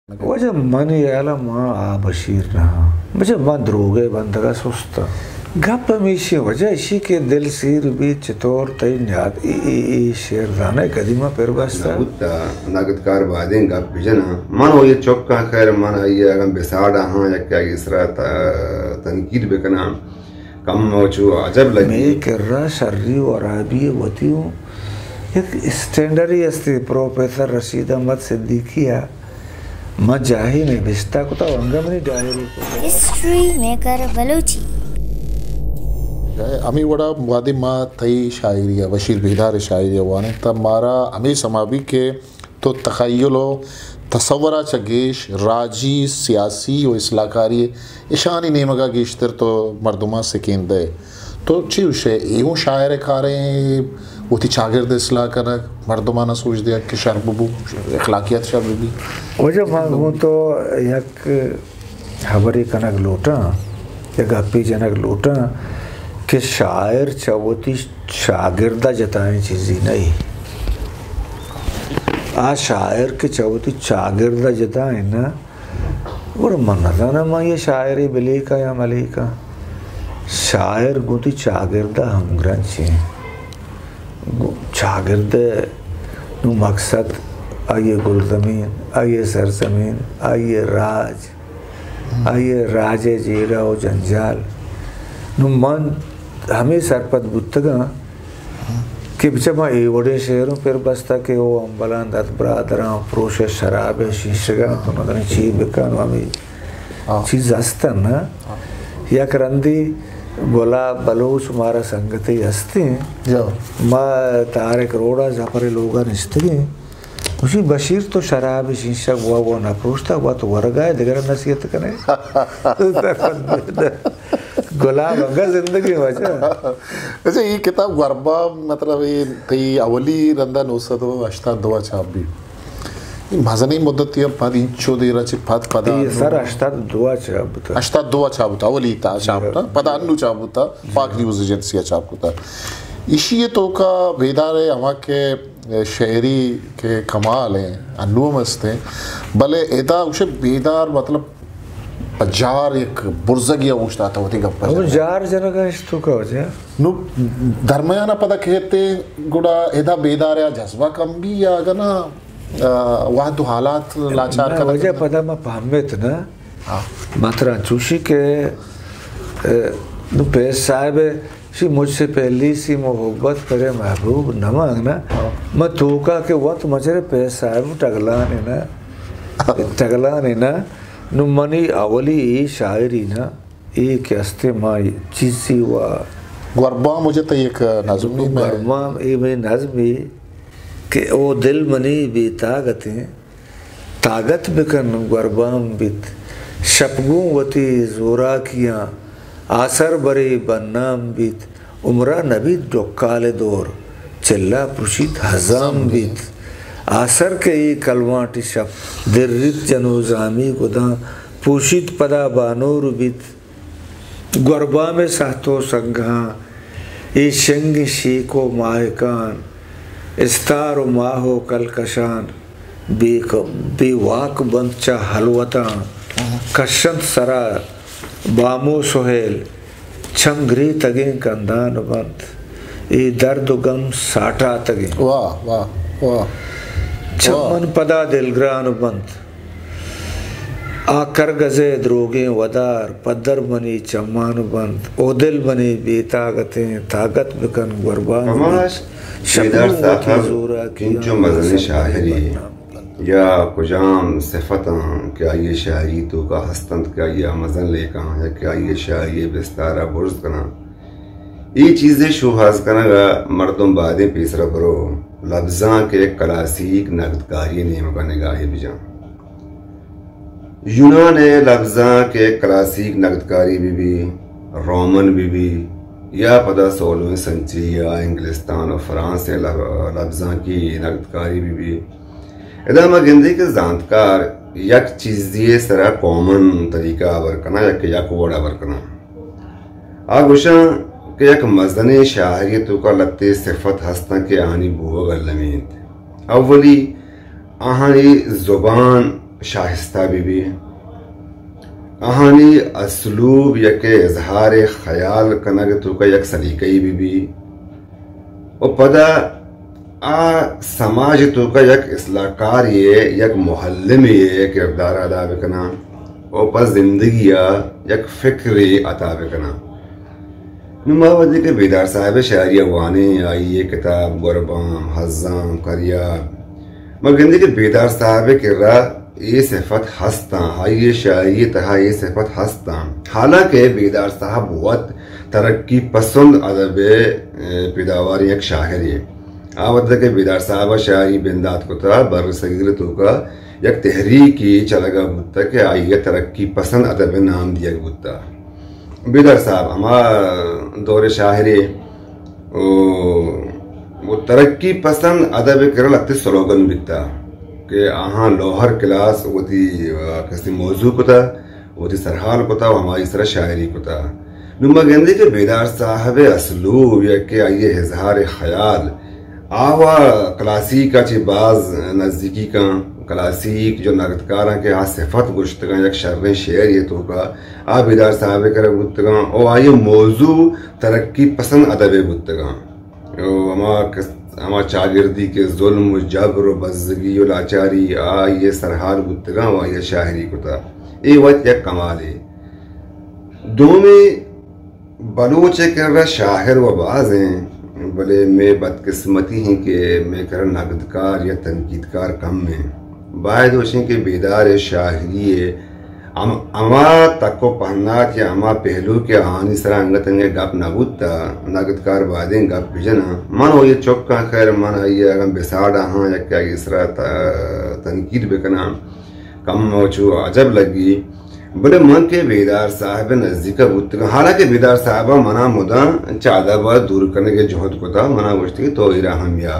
واجہ منی ہیال ءَ ما آ بشیر نہ آں۔ بچہ ما دروگ ءِ بندگ ءَ سست آں۔ گپ ہمیشی، واجہ اشی کہ دل سیر بیت، چطور تئی نیاد ای، ای، ای شعر زانئے کدی ما پر بستہ؟ نہ بوتہ، نگدکار بادیں گپ بجناں۔ من و یہ چکاں، خیر من آئی ءَ اگاں بساڑاں ہاں، یک آئی سرا ت-، تنقید بکناں۔ کم و چو عجب لگی۔ مئے کرا شری و ہرابی وتی اوں یک اسٹینڈرے استی، پروفیسر رشید احمد صدیقی ءَ ما جاہے نبشتہ کتا و انگا منی ڈائری کتا۔ ہسٹری میکر بلوچی۔ ہمے وڑا وہدے ما تئی شاعری ءَ، بشیر بیدار ءِ شاعری ءَ وانیں، تہ مارا ہمے سما بی کہ تو تخیل و تصور ءَ چہ گیش راجی، سیاسی و اصلاحکاری اشانی نیمگ ءَ گیشتر تو مردماں سکین دئے۔ تو چی گوشئے؟ اے اوں شاعر ءِ کاریں وتی چاگرد ءِ اصلاح کنگ، مردماں سوج دیگ کہ شر ببو، اخلاقیات شر ببی۔ واجہ ما گوں تو یک ہبرے کنگ لوٹاں، یک گپے جنگ لوٹاں کہ شاعر چہ وتی چاگرد ءَ جتائیں چیزے نہ ایں۔ آ شاعر کہ چہ وتی چاگرد ءَ جتائیں نہ، گڑا من نزاناں ما یہ شاعرے بلیکاں یا ملیکاں۔ شاعر گوں وتی چاگرد ءَ ہمگرنچ ایں۔ گوں چاگرد ءِ نوں مقصد آئی ءِ گلزمین، آئی ءِ سرزمین، آئی ءِ راج، آئی ءِ راج ءِ جیڑہ و جنجال۔ نوں من ہمے سرپد بوتگاں کہ بچہ ما اے وڑیں شعروں پر بستہ کہ او ہمبلاں دت برادراں، پروش ءِ شراب ءِ شیشگاں، تو نہ زانئے چی بکن، ہمے ہاں۔ چیز ہستن نا۔ ہاں۔ یک رندی گلاب بلوچ مارا سنگتے ہستیں۔ جو۔ ما طارق روڈا ظفر لوگا نشتگیں۔ گوشی، بشیر تو شراب شیشگ وا وا نہ پروشتا، وا تو ورگا ئے، دگرا نصیحت کنے۔ گلاب انگا زندگی واجہ۔ اچھا، یہ کتاب گوربام، مطلب، یہ تئی اولی رندا نو سد و ہشتاد دو چاپ بی۔ یہ مزنیں مدتی ءَ پد، اینچو دیر ءَ چہ پد، پدا اے انو سر ہشتاد دو ءَ چاپ بوتگ۔ ہشتاد دو ءَ چاپ بوتگ، اولی تا چاپ بوتگ، پدا انو چاپ بوتگ، پاک نیوز ایجنسی ءَ چاپ کتگ۔ ایشی ءِ توکا بیدار ءِ ہما کہ شعری کہ کمال ایں، انو ہم است ایں، بلے ادا گوشے بیدار، مطلب، پہ جار یک برزگی ءَ اوشتاتہ وتی گپ ءَ او جنگ ءَ۔ جار جنگ ءَ اش تو کا وجہ؟ نو درمیان ءَ پدا کہتے گڑا ادا بیدار ءَ جذبہ کم بی یا اگہ نا، آ، وہد و حالات لاچار نہ، کنگ وجہ انت۔ پدا ما پہمیت نا۔ ہاں۔ ما ترا چوشی کہ، آ، نو پیس صاحب شی مجھ سے پہلی سی محبت کرے محبوب نہ مانگنا۔ ہاں۔ ما توکا کہ وقت مچرے پیس صاحب ٹگلانے نا۔ ٹگلانے نا۔ نو منی اولی اے شاعری نا، اے کہ استے ما چیزی وا گوربام مجھے تو یک نظمی میں۔ گوربام اے میں نظمی کہ او دل منی بے طاقتیں، طاقت بکن گوربام بیت، شپ گوں وتی زوراکیاں، آسر برے بنام بیت، عمرا نبیت ڈکال دور، چلا پرشیت ہزام بیت۔ آسر کہ اے کلوانٹی شپ، دریت جنو زامی گداں، پوشیت پدا بانور بیت۔ گوربام ءِ سہت و سنگہاں، اے شنگ شیک و ماہکان، استار و ماہ و کلکشان، بے ک-، بے واک بنت چہ ہلوتاں، کشنت سرا بام و سہیل، چم گریتگیں کندان بنت، اے درد و گم ساٹاتگیں۔ واہ، واہ، واہ۔ چمن واہ۔ پدا دلگران بنت۔ آ کرگز ءِ دروگیں ودار، پدر منی چمان بنت، او دل منی بے طاقتیں، طاقت بکن گوربان کماش بنت۔ بیدار شکو صاحب وتی زوراکیاں، انچو مزنیں شاعری بنت۔ یا کجام صفتاں کہ آئی ءِ شاعری توکا ہست انت کہ آئی ءَ مزن لیکاں یا کہ آئی ءِ شاعری ءِ بستار ءَ برز کناں۔ اے چیز ءِ شوہاز کنگ ءَ مردم بادیں پیسر ءَ برو، لبزانک ءِ کلاسیک نگدکاری ءِ نیمگ ءَ نگاہے بجاں۔ یونان ءِ لبزانک ءِ کلاسیک نگدکاری بہ بی، رومن بہ بی، یا پدا سولہویں سنچری ءَ انگلستان و فرانس ءِ لب-، لبزانکی نگدکاری بہ بی، ادا ما گندیں کہ زانتکار یک چیزے ءِ سرا کامن طریقہ ءَ ہبر کناں یا کہ یک وڑ ءَ ہبر کناں۔ آ گوشاں کہ یک مزنیں شاعری ءِ توکا لھتے صفت ہستاں کہ آہانی بوہگ المی انت۔ اولی، آہانی زبان شائستہ بہ بی، آہانی اسلوب یک اظہار خیال کنگ توکا یک سلیقہ بہ بی، و پدا آ سماج توکا یک اصلاح کاری، یک معلمی کردار ادا بکناں و پہ زندگی ء یک فکرے عطا بکناں۔ نوں ما وھدے کہ بیدار صاحب ء شاعری ء وانیں، آئی ء کتاب گوربام، ہزام، کریاب، ما گندیں کہ بیدار صاحب ء کرا اے صفت ہستاں، آئی ء شاعری ء تہا اے صفت ہستاں۔ حالانکہ بیدار صاحب وت ترقی پسند ادب ء، اے، پیداواریں یک شاعرے۔ آ وھدے کہ بیدار صاحب ء شاعری بندات کتا، بر صغیر توکا یک تحریکے چلگا بوتا کہ آئی ء ترقی پسند ادب ء نام دیگ بوتا۔ بیدار صاحب ہما دور شاعرے و، و ترقی پسند ادب ء کرا لہتے سلوگن بیتا کہ آہاں لوہر کلاس وتی، آ، کسی موضوع کتا، وتی سرحال کتا و ہمائی سرا شاعری کتا۔ نوں ما گندیں کہ بیدار صاحب ء اسلوب یا کہ آئی ء اظہار خیال آ و کلاسیک ء چہ باز نزدیکی کن۔ کلاسیک جو نگدکاراں کہ آ صفت گوشتگاں یک شریں شعر ء توکا، آ بیدار صاحب ء کرا بوتگاں و آئی ء موضوع ترقی پسند ادب ء بوتگاں۔ و ہما کس-، ہما چاگردی کہ ظلم و جبر و بزگی و لاچاری آئی ء سرحال بوتگاں و آئی ء شاعری کتا۔ اے وت یک کمالے۔ دومی بلوچ ء کرا شاعر و باز ایں، بلے مئے بدقسمتی ایں کہ مئے کرا نگدکار یا تنقیدکار کم ایں۔ باید گوشیں کہ بیدار ء شاعری ء ہم-، ہما تک و پہنات یا ہما پہلو کہ آہانی سرا انگت انگت گپ نہ بوتا، نگدکار بایدیں گپ بجناں۔ من و یہ چکاں، خیر، من آئی ء اگاں بساڑا ہاں یا کہ آئی ء سرا ت-، تنقید بکناں، کم و چو عجب لگی۔ بلے من کہ بیدار صاحب ء نزدیک ء بوتگاں، حالانکہ بیدار صاحب ء منا مدام چہ ادب ء دور کنگ ء جہد کتا، منا گوشت کہ تو ایرا ہم یا،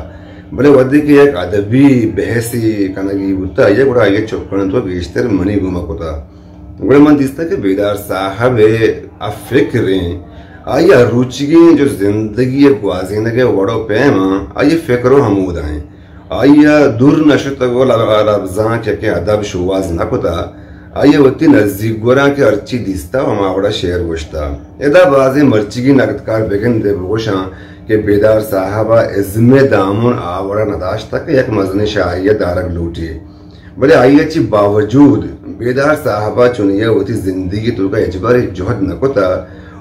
بلے وھدے کہ یک ادبی بحثے کنگی بوتا، آئی ء گڑا آئی ء چکانی تو گیشتر منی گوما کتا۔ گڑا من دیستا کہ بیدار صاحب ء آ فکر ایں، آئی ء روچیگیں جو زندگی ء گوازینگ ء وڑ و پیم آں، آئی ء فکر و ہمودا ایں۔ آئی ء دور نہ شتگ و لب-، لبزانک یا کہ ادب شوہاز نہ کتا۔ آئی ء وتی نزیک گوراں کہ ہرچی دیستا و ہما وڑا شعر گوشتا۔ ادا بازیں مرچیگیں نگدکار بگندے بگوشاں کہ بیدار صاحب ء ازم ء دامن آ وڑا نداشتا کہ یک مزنیں شاعری ء دارگ لوٹی۔ بلے آئی ء چہ باوجود بیدار صاحب ء چونی ء وتی زندگی توکا ہچبر ہچ جہد نہ کتا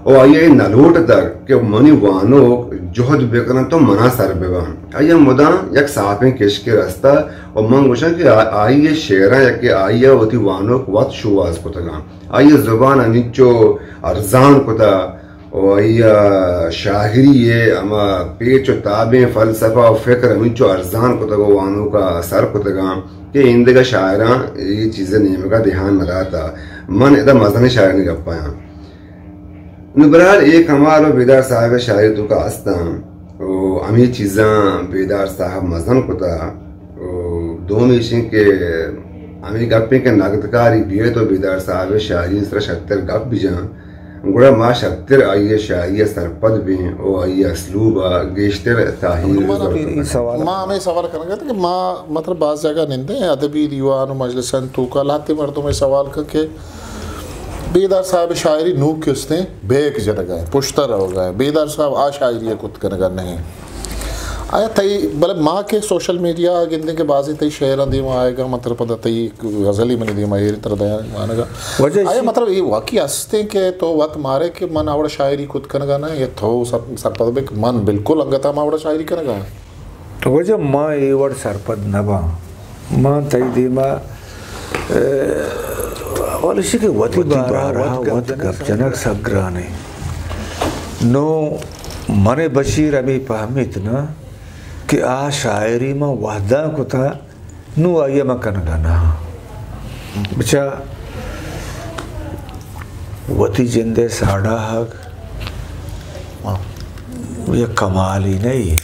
و آئی ء نہ لوٹتگ کہ منی وانوک جہد بکننت و منا سر ببنت۔ آئی ء مدام یک ساپیں کشکے رستا و من گوشاں کہ آ-، آئی ء شعراں یا کہ آئی ء وتی وانوک وت شوہاز کتگاں۔ آئی ء زبان ہمینچو ارزان کتا و آئی ء شاعری ء ہما پیچ و تابیں فلسفہ و فکر ہمینچو ارزان کتگ و وانوک ء اثر کتگاں کہ ایندگہ شاعراں اے چیز ء نیمگ ء دھیان نہ داتا۔ من ادا مزنیں شاعرانی گپ ء آں۔ نوں بہرحال اے کمال و بیدار صاحب ء شاعری توکا استاں و ہمے چیزاں بیدار صاحب مزن کتا و دومی ایش انت کہ ہمے گپ انت کہ نگدکاری بیت و بیدار صاحب ء شاعری سرا شتر گپ بجاں، گڑا ما شتر آئی ء شاعری ء سرپد بیں و آئی ء اسلوب ء گیشتر تاہیر زرت کناں۔ ما ہمے سوال کنگ ء ات کہ ما مطلب باز جاگہ نندیں ادبی دیوان و مجلسانی توکا لہتے مردم ء سوال کن کہ بیدار صاحب ء شاعری نوک استیں بیک جنگا ایں، پشتا روگا ایں، بیدار صاحب آ شاعری ء کت کنگا نہ ایں۔ آیا تئی، بلے ما کہ سوشل میڈیا ء گندیں کہ بازیں تئی شعراں دیما آئیگا، من ترا پدا تئی غزلی منی دیما ایر ترا دیان وانگا۔ واجہ آیا ایشی مطلب اے واقعی استیں کہ تو وت مارے کہ من آ وڑا شاعری کت کنگا نہ ایں، یا تو سر-، سرپد بے کہ من بالکل انگتا ہما وڑا شاعری کنگا ایں؟ واجہ ما اے وڑ سرپد نہ باں۔ ما تئی دیما، اے، اول ایشی کہ وتی وتی بارہ بارہ وت وت گپ گپ جنگ جنگ سک گران ایں۔ نوں من بشیر ہمے پہمیت نہ کہ آ شاعری من وہداں کتا، نوں آئی ء من کنگا نہ آں۔ بچا وتی جند ء ساڑاہگ یک کمالے نہ ایں۔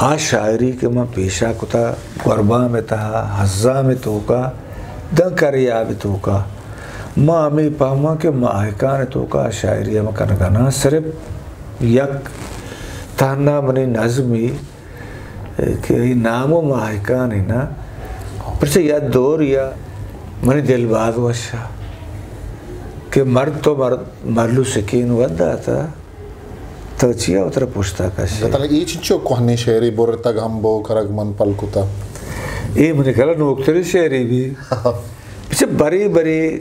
آ شاعری کہ من پیشا کتا، گوربام ء تہا، ہزام ء توکا، داں کریاب ء توکا، ما ہمے پہماں کہ ماہکان ء توکا آ شاعری ء من کنگا نہ آں۔ صرف یک تہنا منی نظمے کہ اے نام و ماہکان ء نہ، پرچہ یک دور یا منی دل باز وش ءَ کہ مرد تو مرد، مرلو سکین ود داتا، تو چیا وترا پشتا کشے؟ ترا اے چنچو کوہنیں شعرے، برتگ ہمبو کرگ من پل کتا۔ اے منی خیالا نوکتریں شعرے بی۔ اچھا، برے برے،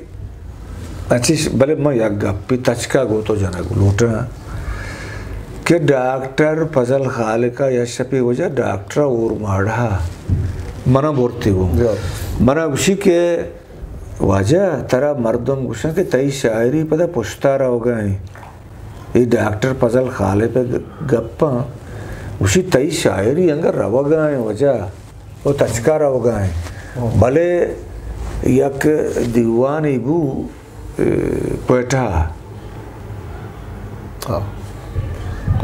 اچھا، بلے من یک گپے تچکا گوں تو جنگ لوٹاں کہ ڈاکٹر فضل خالق ءَ یک شپے وجہ ڈاکٹر اور ماڑا منا برتی گوں۔ منا گوشی کہ واجہ، ترا مردم گوشاں کہ تئی شاعری پدا پشتا روگا ایں۔ اے ڈاکٹر فضل خالق ءِ گپاں، گوشی تئی شاعری انگا روگا ایں واجہ، او تچکا روگا ایں۔ بلے یک دیوانے بو، اے، کوئٹہ،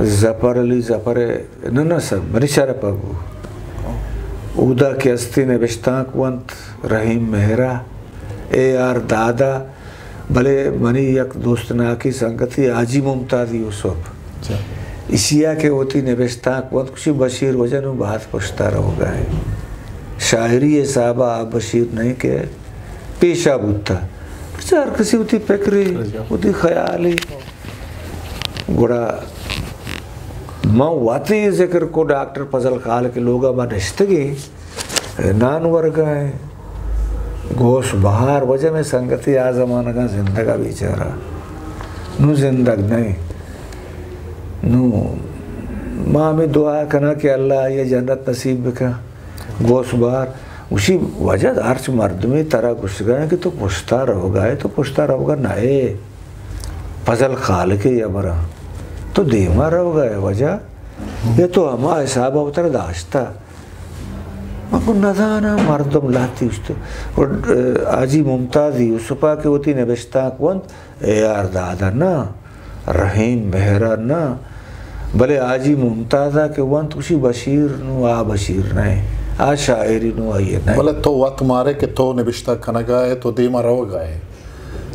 ظفر علی ظفر، نہ، نہ سر، منی شرپ بو۔ اودا کہ استی نبشتانک ونت رحیم مہرا، اے آر دادا، بلے منی یک دوستناکیں سنگتے حاجی ممتاز یوسف۔ اچھا۔ ایشی ءَ کہ وتی نبشتانک ونت، گوشی بشیر واجہ نوں باز پشتا روگا ایں۔ شاعری حساب ءَ آ بشیر نہ ایں کہ پیشا بوتا۔ پرچا ہر کسی وتی فکرے، وتی خیالے۔ گڑا من وتی ذکر کو ڈاکٹر فضل خالق ءِ لوگا ما نشتگیں۔ نان ورگا ایں۔ غوث بہار واجہ مئے سنگتے، آ زمانگاں زندگا بیچارہ۔ نوں زندگ نہ ایں۔ نوں ما ہمے دعا کناں کہ اللہ آئی ءَ جنت نصیب بکن۔ غوث بہار گوشی، واجہ ہرچ مردمے ترا گوشگا ایں کہ تو پشتا روگا ئے، تو پشتا روگا نہ ئے۔ فضل خالق ءِ ہبراں۔ تو دیما روگا ئے واجہ۔ یا تو ہما حساب ءَ وترا داشتہ۔ من گوں نزاناں، مردم لہتے اوشت۔ و، اے، حاجی ممتاز یوسف ءَ کہ وتی نبشتانک ونت، اے آر دادا نہ، رحیم مہرا نہ، بلے حاجی ممتاز ءَ کہ ونت، گوشی بشیر نوں آ بشیر نہ ایں، آ شاعری نوں آئی ءِ نہ ایں۔ بلے تو وت مارے کہ تو نبشتہ کنگا ئے، تو دیما روگا ئے۔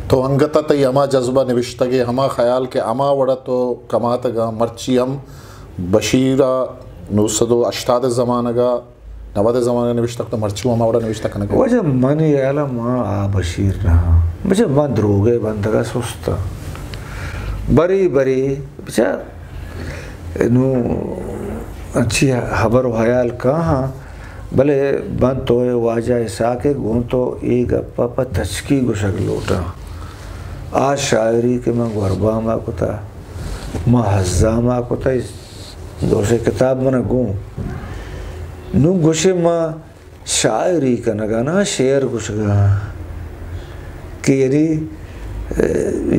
تو انگت ءَ تئی ہما جذبہ نبشتگ ءِ، ہما خیال کہ ہما وڑ ءَ تو کماتگاں، مرچی ہم بشیر ءَ نو سد و ہشتاد ءِ زمانگ ءَ، نود ءِ زمانگ ءَ نبشتہ کتگ، مرچی ہما وڑ ءَ نبشتہ کنگ ءَ۔ واجہ منی ہیال ءَ ما آ بشیر نہ آں۔ بچہ من دروگ ءِ بندگ ءَ سست آں۔ برے برے بچہ نوں انچی ہبر و ہیال کاہاں، بلے من تو ءِ واجہ اسحاق ءِ گوں تو اے گپ ءَ پہ تچکی گوشگ لوٹاں۔ آ شاعری کہ من گوربام ءَ کتا، من ہزام ءَ کتا، دو سے کتاب من گوں۔ نوں گوشے من شاعری کنگا نہ، شعر گوشگا آں کہ یعنی،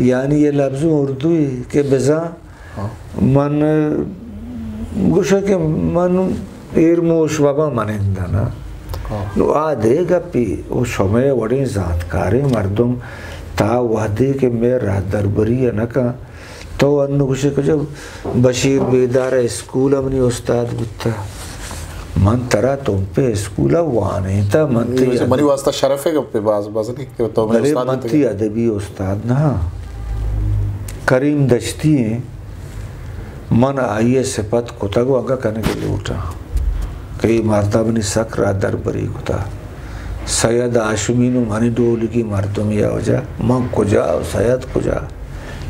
یعنی یہ لفظ اردو ہے کہ بزاں ہاں۔ من گوشاں کہ من ایرموش بابا مننداں نا۔ ہاں۔ نو آ دے گپی، او شمئے وڑیں زانتکاریں مردم تا وہدے کہ مئے راہدربری ءَ نہ کن، تو انو گوشے کہ جب بشیر بیدار ءِ اسکول ءَ منی استاد بوتا، من ترا تمپے اسکول ءَ وانینتا، من تئی منی واسطہ شرف ءِ گپے، باز باز نہیں کہ تو منی بلے استاد من بوتگے۔ تئی ادبی استاد نہ آں۔ کریم دشتی ایں، من آئی ءِ صفت کتگ و اگاں کنگ ءَ لوٹاں کہ اے مرد ءَ منی سک راہدربری کتا۔ سید ہاشمی نوں منی ڈولگی مردمے ءَ وجہ، من کجا و سید کجا؟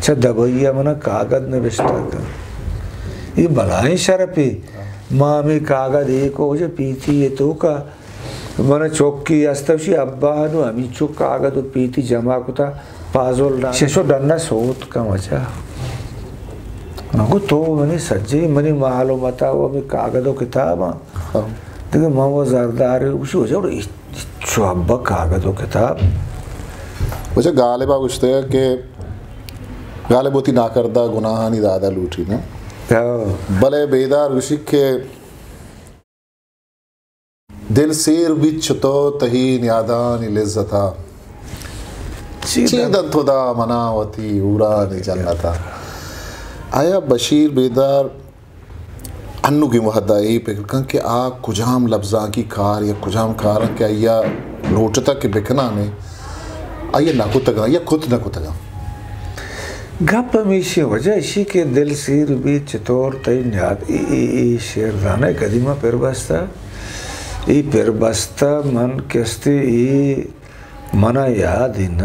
چہ دبئی ءَ من ءَ کاگد نبشتہ کن۔ اے بلاہیں شرپے۔ ما ہمے کاگد اے کو وجہ پیتی ءِ توکا من چوکی است، وشی ابا نو ہمینچو کاگد و پیتی جمع کتا، پازل ڈن، ششو ڈن ءَ سوت کن وجہ۔ من گو تو منی سجی، منی مال و متا و ہمے کاگد و کتاب آں۔ ہاں۔ دگہ من و زردار وشی وجہ، چو ابا کاگد و کتاب۔ وجہ غالبا گوشتگ کہ غالب وتی ناکردہ گناہانی دادا لوٹی نا۔ ہاں۔ بلے بیدار گوشی کہ دل سیر بیت چتو تہی نیادانی لذتا۔ چی چی دنت؟ دنت خدا منا وتی حورانی جنتا۔ آیا بشیر بیدار انوگیں وہدا اے پکر کن کہ آ کجام لبزانکی کار یا کجام کاراں کہ آیا لوٹتا کہ بکنانے، آیا نہ کتگاں یا کت نہ کتگاں؟ گپ ہمیشی وجہ اشی کہ دل سیر بیت چطور تئی نیاد، اے، اے، اے شعر دانے قدیمہ پر بستا۔ اے پر بستہ من کستے اے منا یاد انت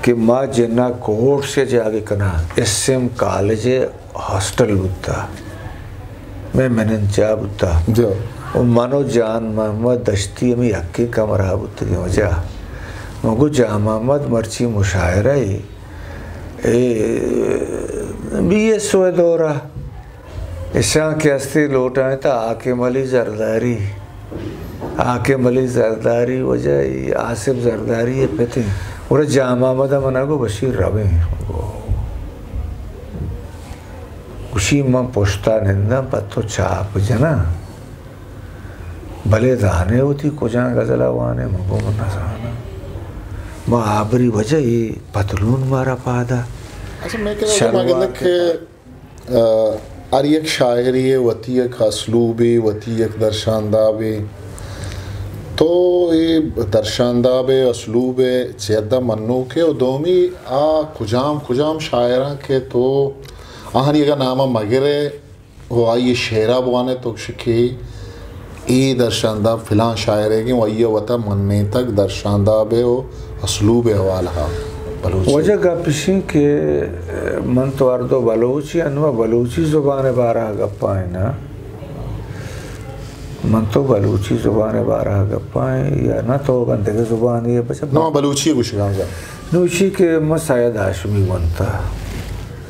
کہ ما جناح کورٹس ءِ جاگہ کناں، ایس ایم کالج ءِ ہاسٹل بوتا، مئے منند جاہ بوتا۔ جو۔ و من و جان محمد دشتی ہمے یکیں کمرہ بوتگیں۔ واجہ، من گو جان محمد، مرچی مشاعرہ اے، اے بی ایس او ءِ دورہ، اشاں کہ ہستی لوٹائیں تا حاکم علی زرداری، حاکم علی زرداری، واجہ، ای آصف زرداری ءِ پت انت۔ گڑا جان محمد ءَ منا گو، بشیر، رویں۔ گوشی، من پشتا ننداں، پہ تو چاپ جناں، بلے زانے وتی کجام غزل ءَ وانے؟ من گو، من نزاناں۔ ما آبری، واجہ، اے پتلون مارا پادا۔ اچھا، مئے کرا تو شلوار مگندگ کہ، آ، ہر یک شاعری ءِ وتی یک اسلوبے، وتی یک درشاندابے۔ تو اے درشانداب ءِ اسلوب ءِ چہ حد ءَ منوکے و دومی آ کجام کجام شاعراں کہ تو آہانی اگاں نام ءَ مگرے و آئی ءِ شعرا بوانے، تو گشے کہ اے درشانداب فلاں شاعر ئیگیں و آئی ءَ وتا منیتگ درشانداب ءِ و اسلوب ءِ حوالہ ءَ بلوچی۔ واجہ، گپ اش انت کہ من تو ہر دو بلوچی، انوں بلوچی زبان ءِ بارہ ءَ گپائیں نا۔ من تو بلوچی زبان ءِ بارہ ءَ گپائیں یا نہ، تو اگاں دگہ زبانے ءَ بچہ۔ نہ، من بلوچی ءَ گوشگاں۔ نوشی کہ من سید ہاشمی ونتا،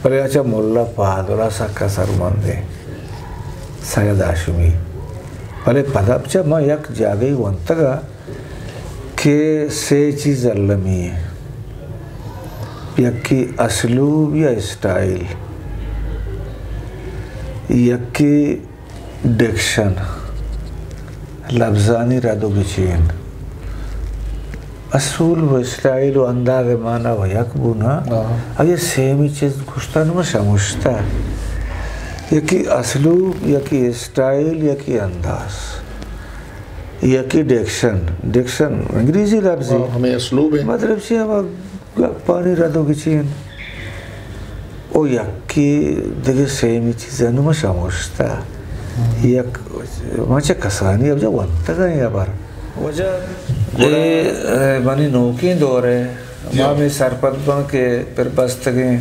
بلے اچھا ملا فاضل ءَ سک اثرمندیں سید ہاشمی، بلے پدا بچہ من یک جاگہی ونتگا کہ سے چیز المی ایں، یکی اسلوب یا اسٹائل، یکی ڈکشن، لبزانی رد و گچین۔ اصول و اسٹائل و انداز مانا و یک بونا۔ ہاں۔ اگہ سیمی چیز گوشتا نو شموشتا۔ یکی اسلوب، یکی اسٹائل، یکی انداز، یکی ڈکشن۔ ڈکشن انگریزی لفظی۔ ہاں، ہمیں اسلوب ہے۔ مطلب چی ہم گپانی رد و گچین۔ او یکی دگہ سیمی چیزے نو من شموشتا۔ یک من چہ کسانی ابجا ونتگاں یا بر۔ واجہ، گڑا اے، اے منی نوکیں دور ہے۔ جی۔ ما ہمے سرپد باں کہ پر بستگیں۔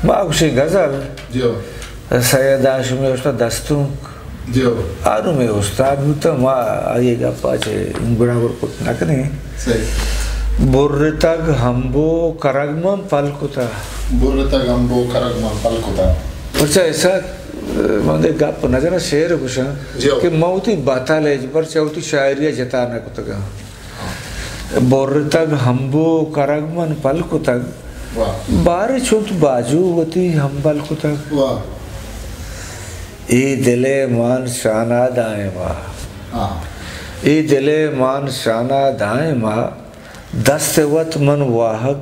ما گوشیں غزل۔ جی۔ سید ہاشمی اوشتا دستونک۔ جی۔ آنوں مئے استاد بوتہ، ما آئی گپا چہ برابر کت نہ کنیں۔ صحیح۔ برتگ ہمبو کرگ من پل کتہ۔ برتگ ہمبو کرگ من پل کتہ۔ پرچا ایسا، من دے گپ نہ جناں، شعر گوشاں، جی۔ کہ من وتی بتل اچ پرچا وتی شاعری جتا نہ کتگاں۔ برتگ ہمبو کرگ من پل کتگ۔ واہ۔ بارے چنت باجو وتی ہمبل کتگ۔ واہ۔ اے دل ءِ مان شانا دائما۔ ہاں۔ اے دل ءِ مان شانا دائما۔ دست وت من واہگ،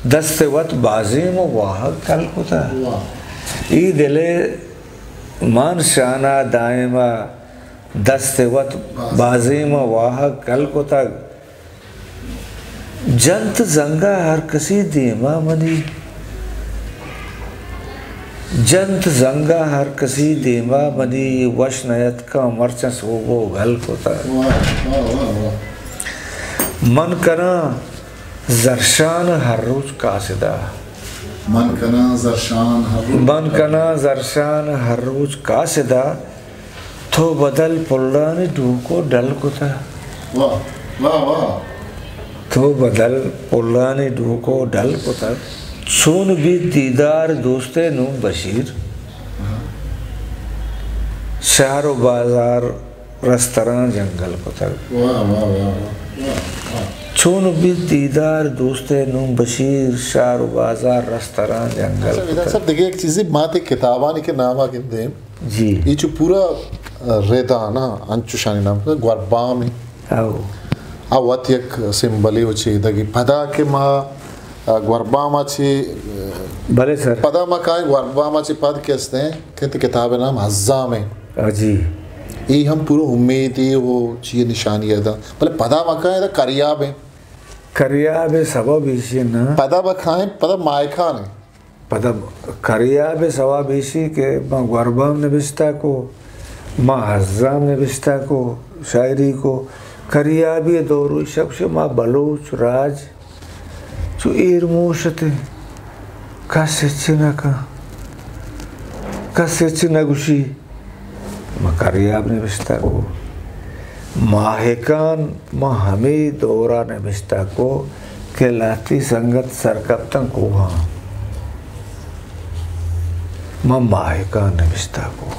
دست وت بازیں و واہگ کل کتگ۔ واہ۔ اے دل ءِ مان شانا دائما۔ دست وت بازیں ما واہگ کل کتگ۔ جنت زنگا ہر کسی دیما منی، جنت زنگا ہر کسی دیما منی، وش نیتکاں مرچاں سوب و گل کتگ۔ واہ، واہ، واہ، واہ۔ من کناں زرشان ہر روچ قاصدا۔ من کناں زرشان ہر روچ۔ من کناں زرشان ہر روچ قاصدا۔ تو بدل پلانی ڈوکو ڈل کتہ۔ واہ، واہ، واہ۔ تو بدل پلانی ڈوکو ڈل کتہ۔ چون بیت دیدار دوستے نوں بشیر۔ ہاں۔ شہر و بازار رستراں جنگل کتگ۔ واہ، واہ، واہ، واہ، واہ، واہ۔ چون بیت دیدار دوستے نوں بشیر، شہر و بازار رستراں جنگل اچھا، ویدان کتگ۔ صاحب، دگہ یک چیزے، ما تئی کتابانی کہ نام ءَ گندیں، جی۔ اے چو پورا، آ، ردانہ انچوشانی نام گوربام ایں۔ او۔ آ وت یک سمبلے و چیدگے۔ پدا کہ ما، آ، گوربام ءَ چی، بلے سر۔ پدا ما کائیں گوربام ءَ چی پد کہ استیں کہ تئی کتاب ءِ نام ہزام ایں۔ آ، جی۔ اے ہم پورا امیدے و چی نشانی ادا۔ بلے پدا ما کائیں ادا کریاب ایں۔ کریاب ءِ سبب ایشی نا۔ پدا ما کائیں، پدا مائکان ایں۔ پدا کریاب ءِ سوب ایشی کہ ما گوربام نبشتہ کو، ما ہزام نبشتہ کو، شاعری کو، کریابی ءِ دور ءَ ایشاں گوشے ما بلوچ راج چو ایرموش اتیں، کس ہچ نہ کن، کس ہچ نہ گوشی۔ ما کریاب نبشتہ کو، ماہکان ما ہمے دورا نبشتہ کو کہ لہتی سنگت سرکپتن کوہاں، ما ماہکان نبشتہ کو۔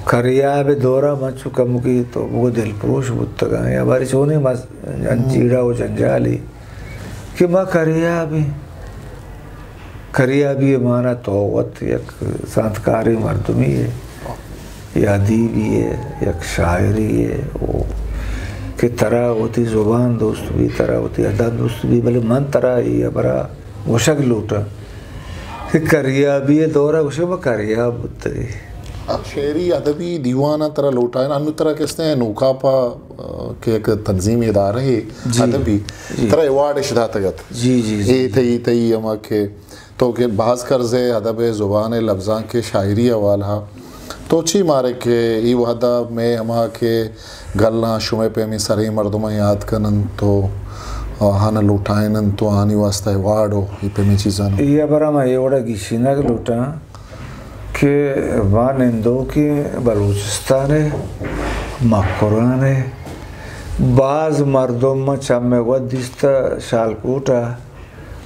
کریاب دورا من چو کمکی تو بگو دلپروش بوتگاں یا باری چونیں مز-، جن-، جیڑہ و جنجالی کہ ما کریابیں۔ کریابی ءِ مانا تو وت یک زانتکاریں مردمے ئے، یا ادیبے ئے، یک شاعرے ئے، او کہ ترا وتی زبان دوست بی، ترا وتی ادب دوست بی، بلے من ترا اے ہبرا گوشگ لوٹاں کہ کریابی ءِ دورا گوشے ما کریاب بوتگے۔ شعری ادبی دیواناں ترا لوٹائین، انو ترا کستیں نوکاپا، آ، کہ یک تنظیمی ادارہ ئے جی۔ ادبی، جی۔ ترا ایوارڈ اش داتگ ات۔ جی، جی، جی۔ اے تئی، تئی ہما کہ تو کہ باز کرزے ادب ءِ زبان ءِ لبزانک ءِ شاعری حوالہ ءَ تو چی مارے کہ اے وہدا مئے ہما کہ گلاں شمئے پیمیں سریں مردماں یات کن انت تو آہاں لوٹائین انت تو آہانی واسطہ ایوارڈ و اے پیمیں چیزاں؟ اے ہبرا ما اے وڑا گیشینگ لوٹاں کہ ما نندوکیں بلوچستان ءِ مکران ءِ باز مردم ما چم ءِ وت دیستہ شالکوٹ ءَ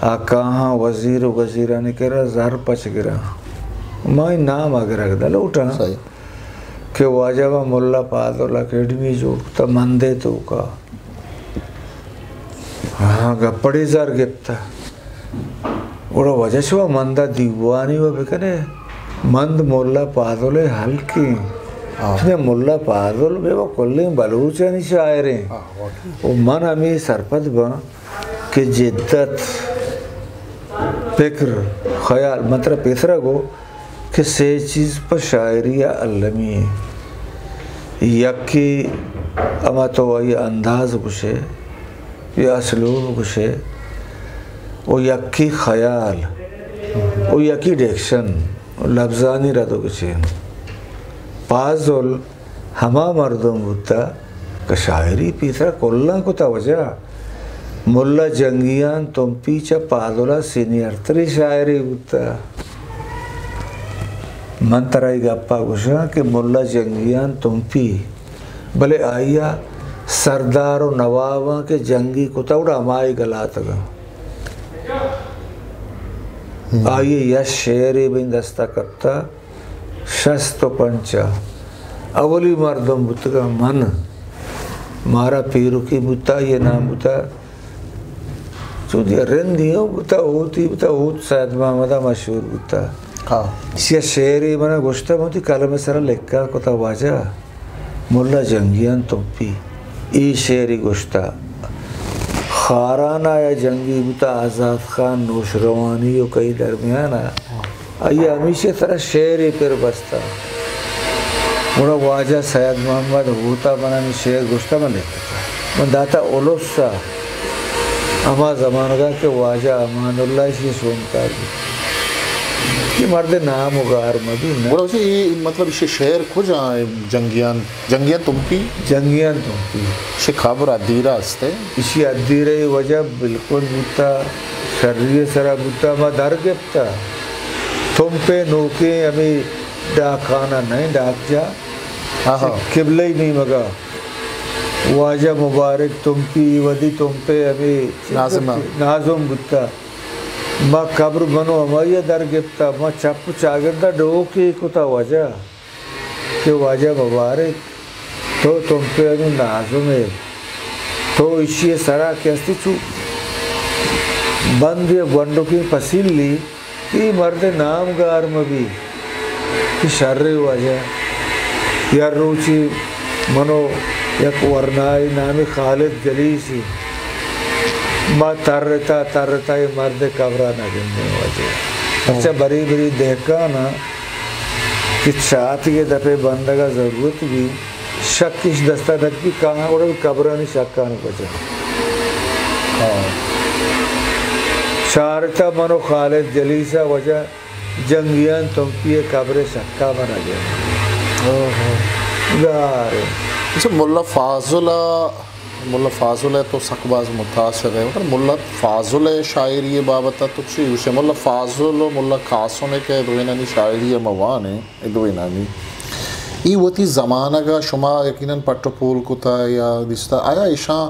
آ کاہاں وزیر و گزیرانی کرا زر پچ گراں۔ ما اے نام ءَ گرگ نہ لوٹاں صحیح۔ کہ واجہ ما ملا پادل اکیڈمی جوڑ کتا مندے توکا۔ ہاں، گپڑے زر گپتا۔ گڑا واجہ شما مندا دیوانی و بکنے، مند ملا پادل ہلکیں۔ ہاں۔ نے ملا پادل بے و کلیں بلوچانی شاعریں۔ ہاں، واقعی۔ و من ہمیں سرپد باں کہ جدت، پکر، خیال، من ترا پیسرا گو کہ سے چیز پہ شاعری ءَ المی ایں۔ یکے ہما تو آئی انداز گوشے یا اسلوب گوشے، و یکے خیال، و یکے ڈکشن، لبزانی رد و گچین۔ پازل ہما مردم بوتہ کہ شاعری پیسرا کلاں کتہ واجہ۔ ملا جنگیان تمپی چہ پادلا سینئر تریں شاعرے بوتہ۔ من ترا اے گپا گوشاں کہ ملا جنگیان تمپی، بلے آئیا سردار و نواباں کہ جنگی کتہ گڑا ہمائی گلاتگاں۔ ہم۔ آئی یک شعرے بہ دستا کپتہ۔ شست و پنچ ءَ اولی مردم بوتگاں من، مارا پیرکی بوتا، یہ نام بوتا، چودی رندی ہوں بوتا، ہوتی بوتا، ہوت سید محمد ءَ مشہور بوتا۔ ہاں۔ ایشی ءَ شعرے منا گوشتا، من وتی قلم ءِ سرا لکھا کتا واجہ، ملا جنگیان تمپی۔ اے شعرے گوشتا، خاران ءَ یا جنگی بوتا، آزاد خان نوشروانی و کئی درمیان ءَ۔ آئی ءَ ہمیشی ءِ سرا شعرے پر بستہ۔ گڑا واجہ سید محمد ہوتا من ہمے شعر گوشتہ من لکھتہ۔ من داتہ الس ءَ ہما زمانگ ءَ کہ واجہ امان اللہ ایشی ءِ شونکار بوت۔ اے مرد ءِ نام و گار مہ بی نہ۔ گڑا واجہ اے مطلب ایشی ءِ شعر کجا ایں؟ جنگیان، جنگیان تمپی؟ جنگیان تمپی۔ ایشی ءِ قبر ادیرہ است ایں؟ ایشی ادیرہ ءِ واجہ بالکل بوتا، شری ءِ سرا بوتا، ما در گپتا۔ تمپ ءِ نوکیں ہمے ڈاکخانہ نہ ایں، ڈاکجاہ۔ ہاں، ہاں۔ قبلہ ءِ نیمگا واجہ مبارک تمپی، ودی تمپ ءِ ہمے ناظم۔ ناظم بوتا۔ ما قبر بنو ہمائی ءَ در گپتا، ما چپ و چاگردا ڈوکے کتا واجہ۔ کہ واجہ مبارک، تو تمپ ءِ ناظم ئے، تو ایشی ءِ سرا کہ ہستی چو بند یا گونڈکیں پسیلی، اے مرد ءِ نام گار مہ بی کہ شریں واجہ۔ یا روچے من و یک ورنائے نامی خالد جلیسی ما ترتا، ترتا اے مرد ءِ قبرا نہ گندیں واجہ۔ اچھا، بری بری دہکاناں کہ چاتگے دپے بندگا ضرورت بی، شک اش دستا نہ بی، کاہاں گڑا قبرانی شکان بجا۔ ہاں۔ چارتا من و خالد جلیسا واجہ جنگیان تمپی ءِ قبر ءِ شکا من ءَ گندے۔ اوہو۔ گار۔ اچھا، ملا فاضل ء، ملا فاضل ء تو سک باز متاثر ئے۔ مطلب، ملا فاضل ء شاعری ء بابت ء تو چی گوشے؟ ملا فاضل و ملا قاسم ء کہ دوئینانی شاعری ء ما وان ایں، اے دوئینانی، ای وتی زمانگ ء شما یقیناً پٹ و پول کتا یا دیستا، آیا ایشاں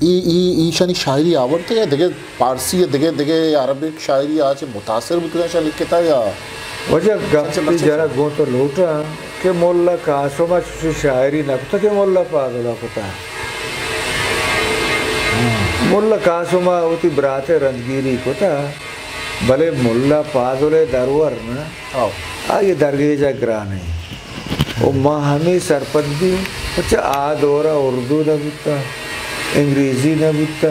ای، ای، ایشانی شاعری آورتگ یا دگہ پارسی یا دگہ، دگہ عربک شاعری آ چہ متاثر بوتگ، ایشاں لکھتا یا؟ واجہ، گپ چہ تی بچے جرا گوں تو لوٹاں کہ ملا قاسم ء چوشی شاعری نہ کتا کہ ملا فاضل ء کتا۔ ملا قاسم ء وتی برات ء رندگیری کتا، بلے ملا فاضل ء درور نہ۔ ہو۔ آئی ء درگیجگ گران انت۔ و ما ہمے سرپد بیں، پرچا آ دور ء اردو نہ بوتا، انگریزی نہ بوتا۔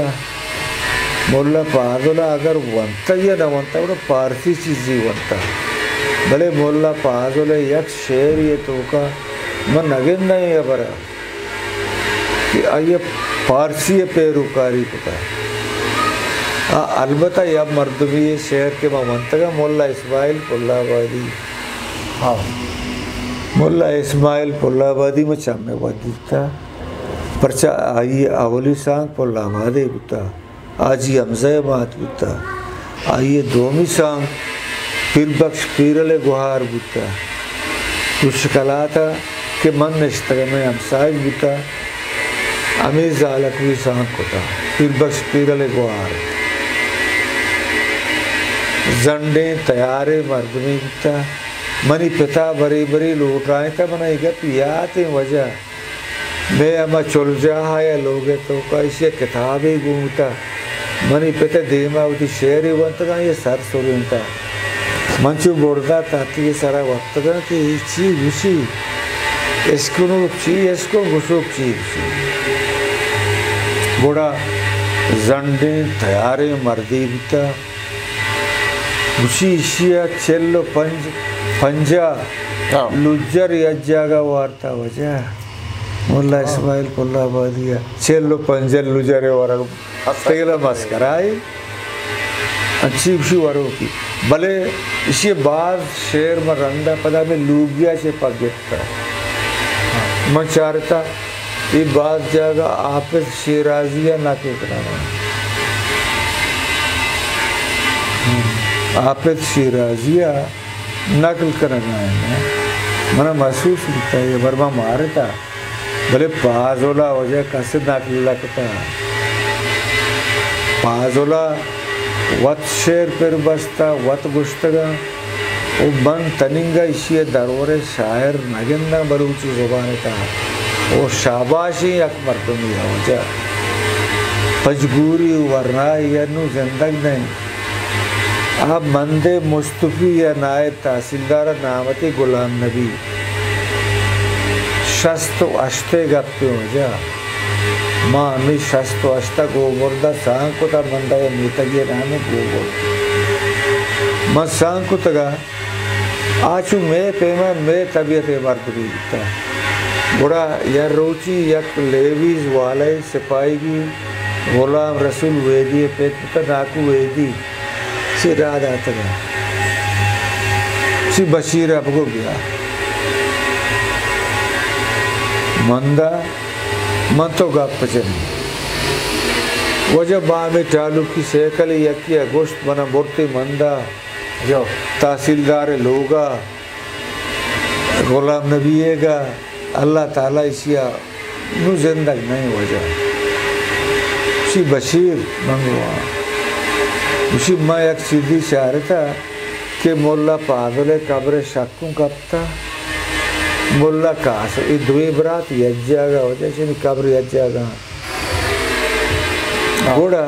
ملا فاضل ء اگر ونتگ یا نہ ونتگ، گڑا پارسی چیزی ونتگ۔ بلے ملا فاضل ء یک شعرے ء توکا من نہ گنداں اے ہبر ء کہ آئی ء پارسی ء پیروکاری کتا۔ آ، البتہ یک مردمی ء شعر کہ ما ونتگ ء ملا اسماعیل پل آبادی۔ ہاں۔ ملا اسماعیل پل آبادی ما چم ء ودی بوتا، پرچا آئی ء اولی سانگ پل آباد ء بوتا۔ حاجی حمزہ ء مات بوتا۔ آئی ء دومی سانگ پیر بخش پیرل ء گوہار بوتا۔ دوشکلات ء کہ من نشتگ ء مئے ہمساہگ بوتا، ہمے زالک وی سانگ کتا۔ پیر بخش پیرل ء گوہار زنڈیں تیاریں مردمے بوتا۔ منی پتا برے برے لوٹائینتا، منا اے گپ یات ایں واجہ۔ مئے ہما چلجاہ ء یا لوگ ء توکا ایشی ء کتابے گون بوتا۔ منی پت ء دیما وتی شعرے ونتگاں، آئی ء سر سرینتا۔ من چو بردا تاتی ء سرا وپتگاں کہ اے چی گوشی؟ اشکنوک چی اشکن، گوشوک چی گوشی؟ گڑا زنڈیں تیاریں مردے بوتا۔ گوشی ایشی ء چل و پنج، پنجاہ ہاں۔ لجر یک جاگہ وارتا واجہ۔ ملا ہاں۔ اسماعیل پل آبادی ء چل و پنجاہ لجر ء ورگ تیل ء مسکرا ء انچی گوشی وروکی۔ بلے ایشی ء باز شعر من رندا پدا ہمے لوگی ء چہ پد گپتا۔ من چارتا اے باز جاگہ حافظ شیرازی ء نقل کنگ ء انت۔ حافظ شیرازی ء نقل کنگ ء انت۔ من ء محسوس بوتا، اے ہبر ما مارتا، بلے پازل ء واجہ کس نقل نہ کتا۔ پازل ء وت شعر پر بستا، وت گوشتگاں۔ و من تنینگہ ایشی ء درور ء شاعر نہ گنداں بلوچی زبان ء تہا۔ و شاباشیں یک مردمے ء واجہ۔ پجگوری و ورنائی ء نوں زندگ نہ انت۔ آ مند ء مستفی ء نائب تحصیلدار ء نام اتی غلام نبی۔ شست و ہشت ء گپ ء واجہ۔ ما ہمے شست و ہشت ء گوبرد ء سانگ کتا، مند ء یک میتگے ء نام ء گوبرد۔ من سانگ کتگ ء آ چو مئے پیما مئے طبیعت ء مردمے بوتا۔ گڑا یک روچی یک لیویز والائے سپاہیگی غلام رسول ویدی ء پت بوتا، ناکو ویدی چہ راہ داتگ ء چی بشیر ء بگو بیا۔ مندا من تو گپ جنیں۔ واجہ بامے ٹالوکی سیکل یکی ء گوشت، منا برتی مندا جو۔ تحصیلدار ء لوگا غلام نبی ء گا، اللہ تعالی ایشی ء نوں زندگ نہ ایں واجہ۔ گوشی بشیر، من گو آں۔ گوشی ما یک چیزی چارتا کہ ملا پازل ء قبر ء شکوں کپتا، ملا قاسم، اے دوئیں برات یک جاگہ واجہ، چنی قبر یک جاگہ۔ ہاں۔ گڑا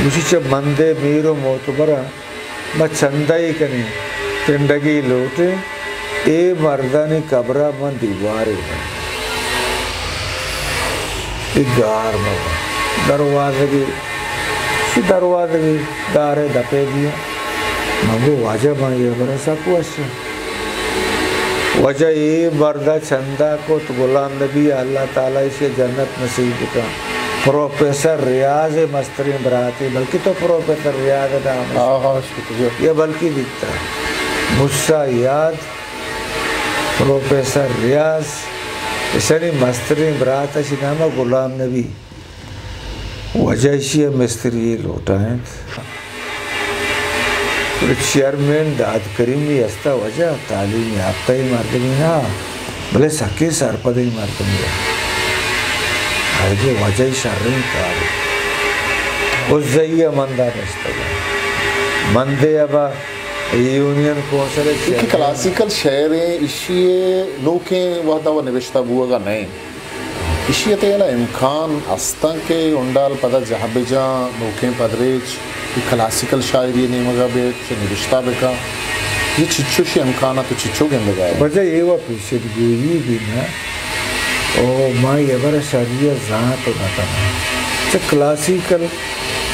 گوشی چہ مندے میر و معتبراں ما چندہ ای کنیں، پنڈگی لوٹیں، اے مردانی قبرا من دیوارے بنیں۔ اے گار مبا۔ دروازگی، چی دروازگی دارے دپے دیا۔ من گو واجہ، من اے ہبرا سک وش آں۔ واجہ اے مردا چندہ کت، غلام نبی، اللہ تعالی ایشی جنت نصیب بکن۔ پروفیسر ریاض مستریں براتے، بلکہ تو پروفیسر ریاض نام ہاں، ہاں، شکریہ۔ یا بلکہ بیتا۔ موسی یاد، پروفیسر ریاض، اشانی مستریں برات اشی نام غلام نبی۔ واجہ اشی ءَ مستری لوٹائینت۔ چیئرمین داد کریمی ہستا، واجہ تعلیم یافتہ مردمی نہ، بلے سکیں سرپدیں مردمی۔ آئی واجہ شریں کار۔ عزئی ءَ مندا نشتگ۔ مندے ابا یونین کونسل ءِ کہ چیئرمین۔ کلاسیکل شاعریں، اشی ءِ نوکیں وہدا و نبشتہ بوگا نئیں۔ اشی ءِ تہ ءَ امکان استاں کہ ہنڈال پدا جاہ بجاں، نوکیں پدریچ، اے کلاسیکل شاعری ءِ نیمگ ءَ بیت، چہ نبشتہ بکن۔ اے چچو شی امکان ءَ تو چچو گندگ ءَ ئے؟ واجہ اے و پیشن گوئی بی نہ۔ او ما اے ہبر ءَ شری ءَ زانت و نہ کناں۔ چہ کلاسیکل،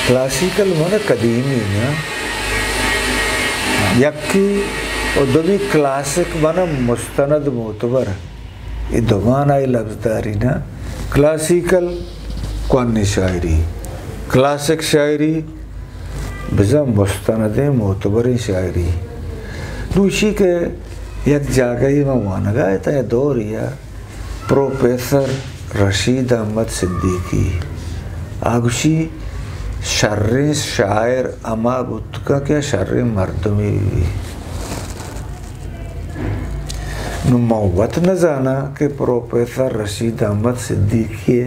کلاسیکل من قدیمی نہ۔ یکی و دومی کلاسک من مستند معتبر۔ اے دو معنائی لبزداری نہ۔ کلاسیکل کوہنیں شاعری، کلاسک شاعری بزاں مستندیں معتبریں شاعری۔ دوشی کہ یک جاگہی من وانگا اتاں، یک دورے ءَ پروفیسر رشید احمد صدیقی آ گوشی، شریں شاعر ہما بوت کنت کہ شریں مردمے بہ بیت۔ نوں من وت نہ زاناں کہ پروفیسر رشید احمد صدیقی ءِ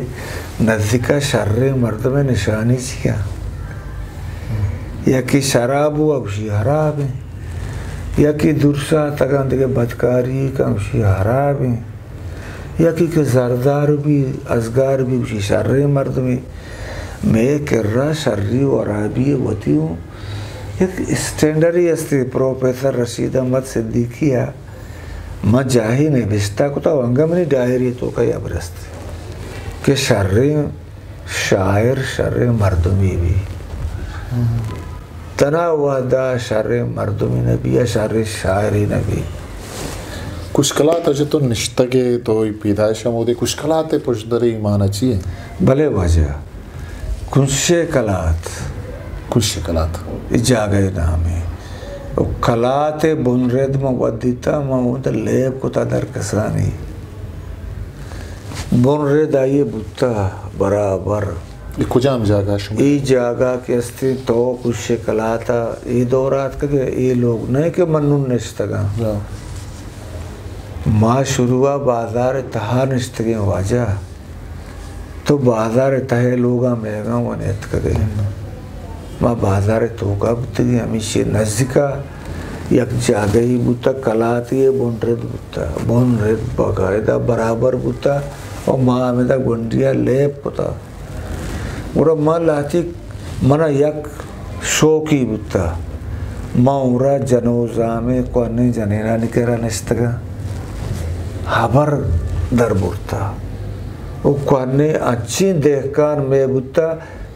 نزیک ءَ شریں مردم ءِ نشانی چی اَنت۔ یکے شراب ءَ گوشی ہراب اِنت، یکے درساتگ اَنت دگہ بدکاری کنت گوشی ہراب اِنت، یکے کہ زردار بی، ازگار بی، گوشی شریں مردمے۔ مئے کرا شری و ہرابی وتی اوں یک اسٹینڈرڈے استی۔ پروفیسر رشید احمد صدیقی ءَ من جاہے نبشتہ کتا و انگہ منی ڈائری توکا اے ہبر است کہ شریں شاعر شریں مردمے بی۔ تنا وہدا شریں مردمے نہ بی یا شریں شاعرے نہ بی۔ کشک کلات ءَ چہ تو نشتگ ئے، تو پیدائش ہمودے۔ کشک کلات ءِ پشدرے مانا چی اِنت؟ بلے واجہ، کنشے کلات۔ کنشے کلات۔ اے جاگہ ءِ نام اِنت۔ و کلات ءِ بنرد من وت دیتا، من اودا لیب کتا در کسانی۔ بنرد آئی ءِ بوتا برابر۔ اے کجام جاگہ شما؟ اے جاگہ کہ استی تو کنشے کلات ءَ اے دور ءَ آتکگ ئے، اے لوگ نہ کہ من نوں نشتگاں۔ ہاں۔ ما شروع ءَ بازار ءِ تہا نشتگیں واجہ۔ تو بازار ءِ تہ ءِ لوگاں مئیگاں و نیتکگ ئے۔ ما بازار ءِ توکا بوتگیں، ہمیشی نزیکا یک جاگہے بوتا، کلاتے ءِ بنرد بوتا، بنرد باقاعدہ برابر بوتا و ما ہمدا گونڈی ءَ لیب کتا۔ گڑا ما لہتیک منا یک شوقے بوتا۔ ما اورا جنوزامیں کوہنیں جنینانی کرا نشتگاں، ہبر در برتا۔ او کوہنیں انچیں دہکان مئے بوتا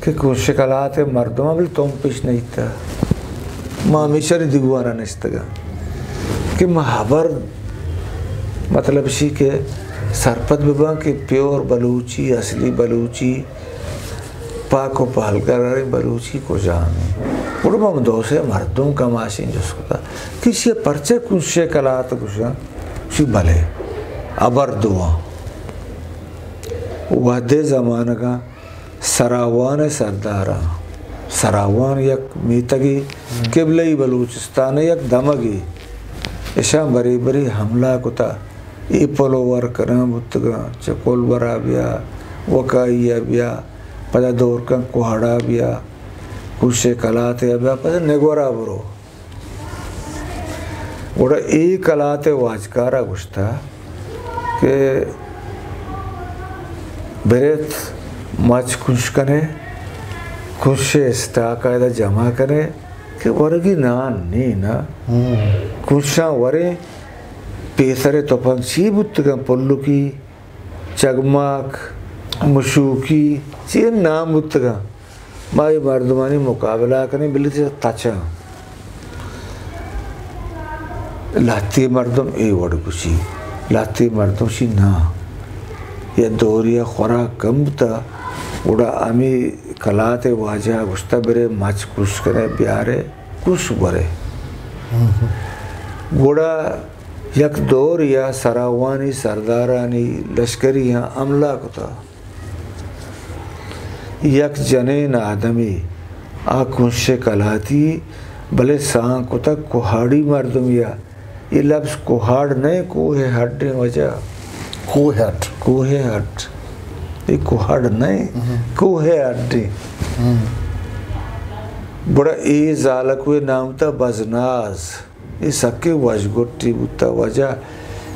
کہ کنشے کلات ءِ مردماں بلے تمپ اش نئیتا۔ ما ہمیشانی دیوانا نشتگاں کہ ما ہبر، مطلب اشی کہ سرپد بباں کہ پیور بلوچی، اصلی بلوچی، پاک و پہلگریں بلوچی کجام اِنت؟ گڑا من دو سے مردم کماشیں جست کتا کہ ایشی ءَ پرچہ کنشے کلات گوشاں؟ گوشی بلے، ہبر دواں۔ وہدے زمانگاں سراوان ءِ سرداراں، سراوان یک میتگے قبلہ ئی بلوچستان ءِ یک دمگے، اشاں برے برے حملہ کتا۔ اے پلوور کنان بوتگاں، چہ کلبرا بیا، وکائی ءَ بیا، پدا دورکن کوہڑا بیا، کنشے کلاتے ءَ بیا، پدا نگورا برو۔ گڑا اے کلات ءِ واجکارا گوشتا کہ بریت مچ کنش کنے، کنشے اسٹاک ءَ ادا جمع کنے کہ ورگی نان نی نا۔ ہم۔ کنشاں وریں، پیسر ءِ تپنگ چی بوتگاں، پلکی، چگماک، مشوکی، چی نام بوتگاں۔ ما اے مردمانی مقابلہ کنیں، بلے چہ تچاں۔ لہتے مردم اے وڑ گوشی، لہتے مردم شی نا۔ یا دوریا خوراک کم بوتا، گڑا ہمے کلات ءِ واجہ گوشتا، برے مچ کش کنے بیارے۔ کش برے۔ گڑا یک دورے ءَ سراوانی سردارانی لشکریاں حملہ کتا۔ یک جنین آدمی آ کنش کلاتی، بلے سانگ کتگ کوہاڑی مردمے ءَ۔ اے لبز کوہاڑ نہ، کوہ ہڈ ایں واجہ۔ کوہ ہڈ۔ کوہ ہڈ۔ اے کوہاڑ نہ، ہم۔ کوہ ہڈ ایں۔ ہم۔ گڑا اے زالکوے نام تا بزناز۔ اے سکیں وشگٹی بوتا واجہ۔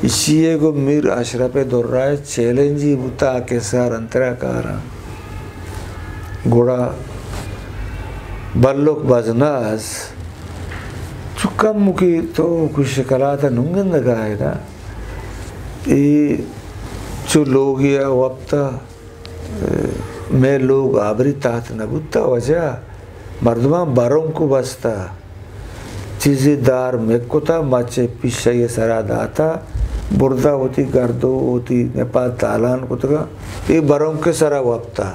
ایشی ءَ گوں میر اشرف درا ءِ چیلنجی بوتا، آ کسہ رنترا کاراں۔ گڑا بلک بزناز چو کمکے تو کوئی شکلات ءَ نوں گندگ ءَ ئے نا۔ اے چو لوگے ءَ وپتا، مئے لوگ آبری تحت نہ بوتا واجہ، مردماں برونک بستا، چیزے دار مک کتا، مچے پیشہ ءِ سرا داتا، بردا وتی گردو وتی نپاد تالان کتگا، اے برونک ءِ سرا وپتا۔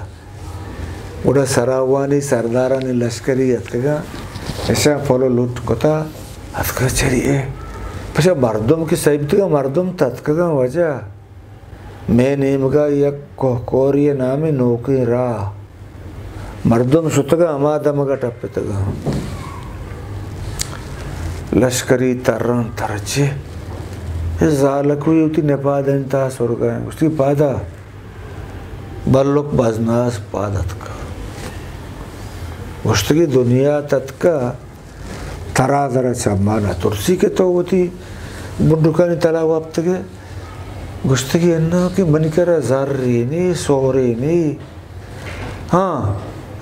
گڑا سراوانی سردارانی لشکری اتکگا، اشاں پلو لٹ کتا، اتکا چری اے۔ پچا مردم کہ سہی بوتگا، مردم تتکگا واجہ۔ مئے نیمگا یک کوہکوری ءِ نامے نوکیں راہ۔ مردم شتگاں ہما دمگا ٹپتگاں۔ لشکری تران ترچے۔ اے زالکوی وتی نپادانی تہا سرگا ایں۔ گوشتی پادا۔ بلک بزناز پاد اتکا۔ گوشتگی دنیا تتکا۔ ترا درا چہ ما نہ ترسی کہ تو وتی بنڈکانی تلا وپتگ ئے۔ گوشتگی اناں کہ منی کرا زرے نی، سورے نی۔ ہاں،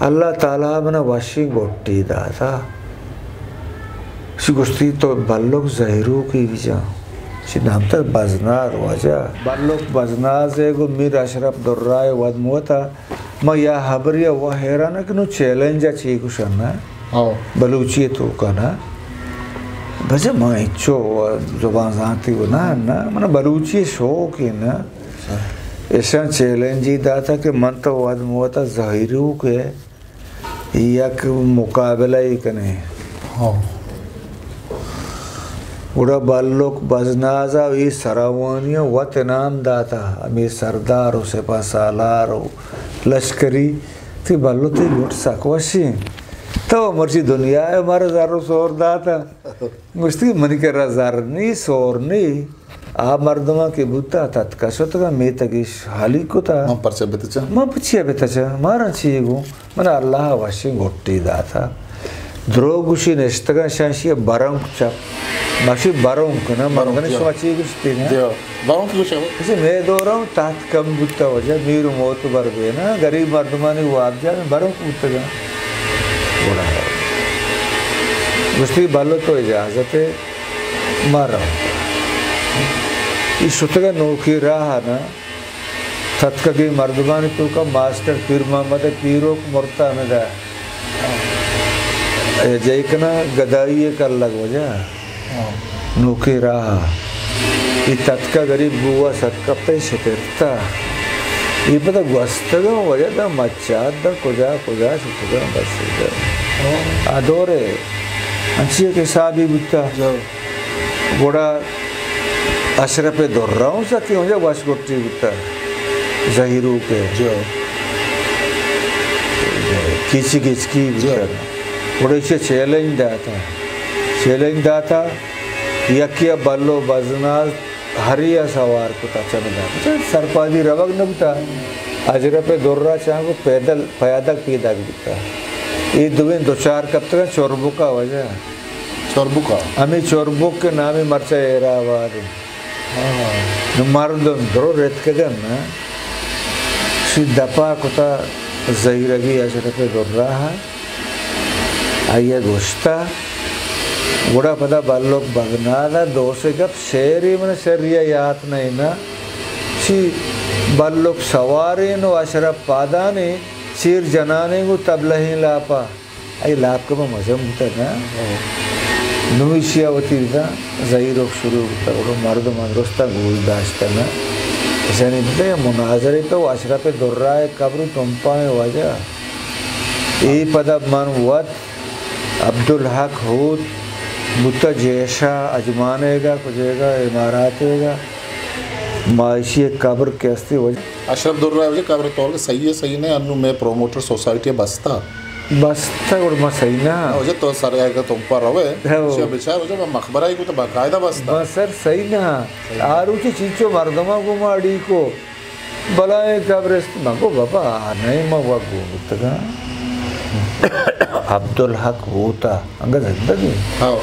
اللہ تعالی منا وشیں گٹے داتا۔ شی گوشتی تو بلک زہیروکے بجاں۔ شی نام تا بزناز واجہ۔ بلک بزناز ءَ گوں میر اشرف درا ءِ ودموتا۔ ما یا ہبرے ءَ و حیران کہ نوں چیلنج ءَ چی گوشن نا؟ ہاں۔ بلوچی ءِ توکا نا؟ بجا ما انچو زبان زانتی و نا، نا، من بلوچی ءِ شوق ایں نا۔ ایشاں چیلنجی داتا کہ من تو ودموتا زہیروک ءَ یک مقابلہ ای کنے۔ ہاں۔ گڑا بلک بزنازا اے سراوانیاں وت انعام داتا، ہمے سردار و سپاہ سالار و لشکری، تی بلو تی لوٹ سک وشیں۔ تو مرچی دنیا ءَ مارا زر و سور داتا۔ گوشتی منی کرا زر نی، سور نی۔ آ مردماں کہ بوتا، تتکا شتگا، میتگش ہالی کتا۔ من پرچا بتچاں؟ من پچیا بتچاں؟ مارا چی گوں؟ من اللہ وشیں گٹی داتا۔ دروگ گوشی نشتگاں، شانشی برونک چپ۔ ماشی برونک نا، برونک، مردن جی۔ شما چی گوشتی نا؟ جی، برونک گوشا۔ اسی مے دوراں تحت کم بوتا واجہ، میر و موتبر بینا، غریب مردمانی واب جا برونک بوتگا۔ گڑا گوشتی بلو تو اجازت ہے۔ ما رواں۔ اے شتگا نوکی راہ نا، تتکگیں مردمانی توکا ماسٹر پیر محمد پیروک مرتا ہمدا۔ اے جئی کنا گدائی کلگ واجہ۔ نوکی راہ۔ اے تتکا غریب بوا سک کپے شترتا۔ اے پدا گوستگا واجہ دا مچ چار دا کجا کجا شتگاں بس۔ آ دور ء انچی یک حسابی بوتا۔ جو۔ گڑا اشرف درا ہوں سکیں اونجا وش گٹی بوتا۔ زہیروک ء۔ جو۔ کیچی گچکی بوتا۔ جو۔ گڑا ایشی چیلنج داتا۔ چیلنج داتا۔ یکی ء بلو بزناز ہری ء سوار کتا چمدا۔ سرپادی روگ نہ بوتا۔ اشرف ء درا چاں گو پیدل، پیادگ پیداگ بوتا۔ اے دوئیں دوچار کپتگاں چربک ء واجہ۔ چربک ء؟ ہمے چربک ء نامی مرچا ہیرا آباد انت۔ ہاں۔ نو مردم درو رتکگن نا۔ شی دپا کتا زہیرگی اشرف ء درا ء۔ آئی ء گوشتہ، گڑا پدا بلک بزناد ء دو سے گپ شعرے من شری ء یات نہ اناں۔ چی بلک سوارین و اشرف پادانیں، چیر جنانیں گوں تبلہیں لاپا۔ آئی لاپ کبا مزن بوتگ نا۔ نو ایشی ء وتی بزاں زہیروک شروع بوتگ، گڑا مردم درستاں گوش داشتہ نا۔ اشانی بوتگ مناظرے پہ اشرف درا ء قبر و تمپائیں واجہ۔ اے پدا من وت عبدالحق ہوت، بوتا جیشا اجمانیگا، کجیگا، اماراتیگا، ما ایشی قبر کہ استی وجہ۔ اشرف درہ وجہ قبر تولگا صحیح ہے، صحیح نہیں، انو میں پروموٹر سوسائٹی بستا۔ بستا گڑا ما صحیح نہ۔ وجہ تو سر اگر تم پر روے، ہو۔ چیا بچار وجہ میں مقبرہ ہی کو تو باقاعدہ بستا۔ بس سر صحیح نہ۔ صحیح۔ آروچی چیچو مردمہ گو ماڑی کو۔ بلائیں قبرست، من گو بابا، آ نئے ما وا گو بوتگاں۔ عبدالحق ہوتا، انگا زندگی۔ ہاں۔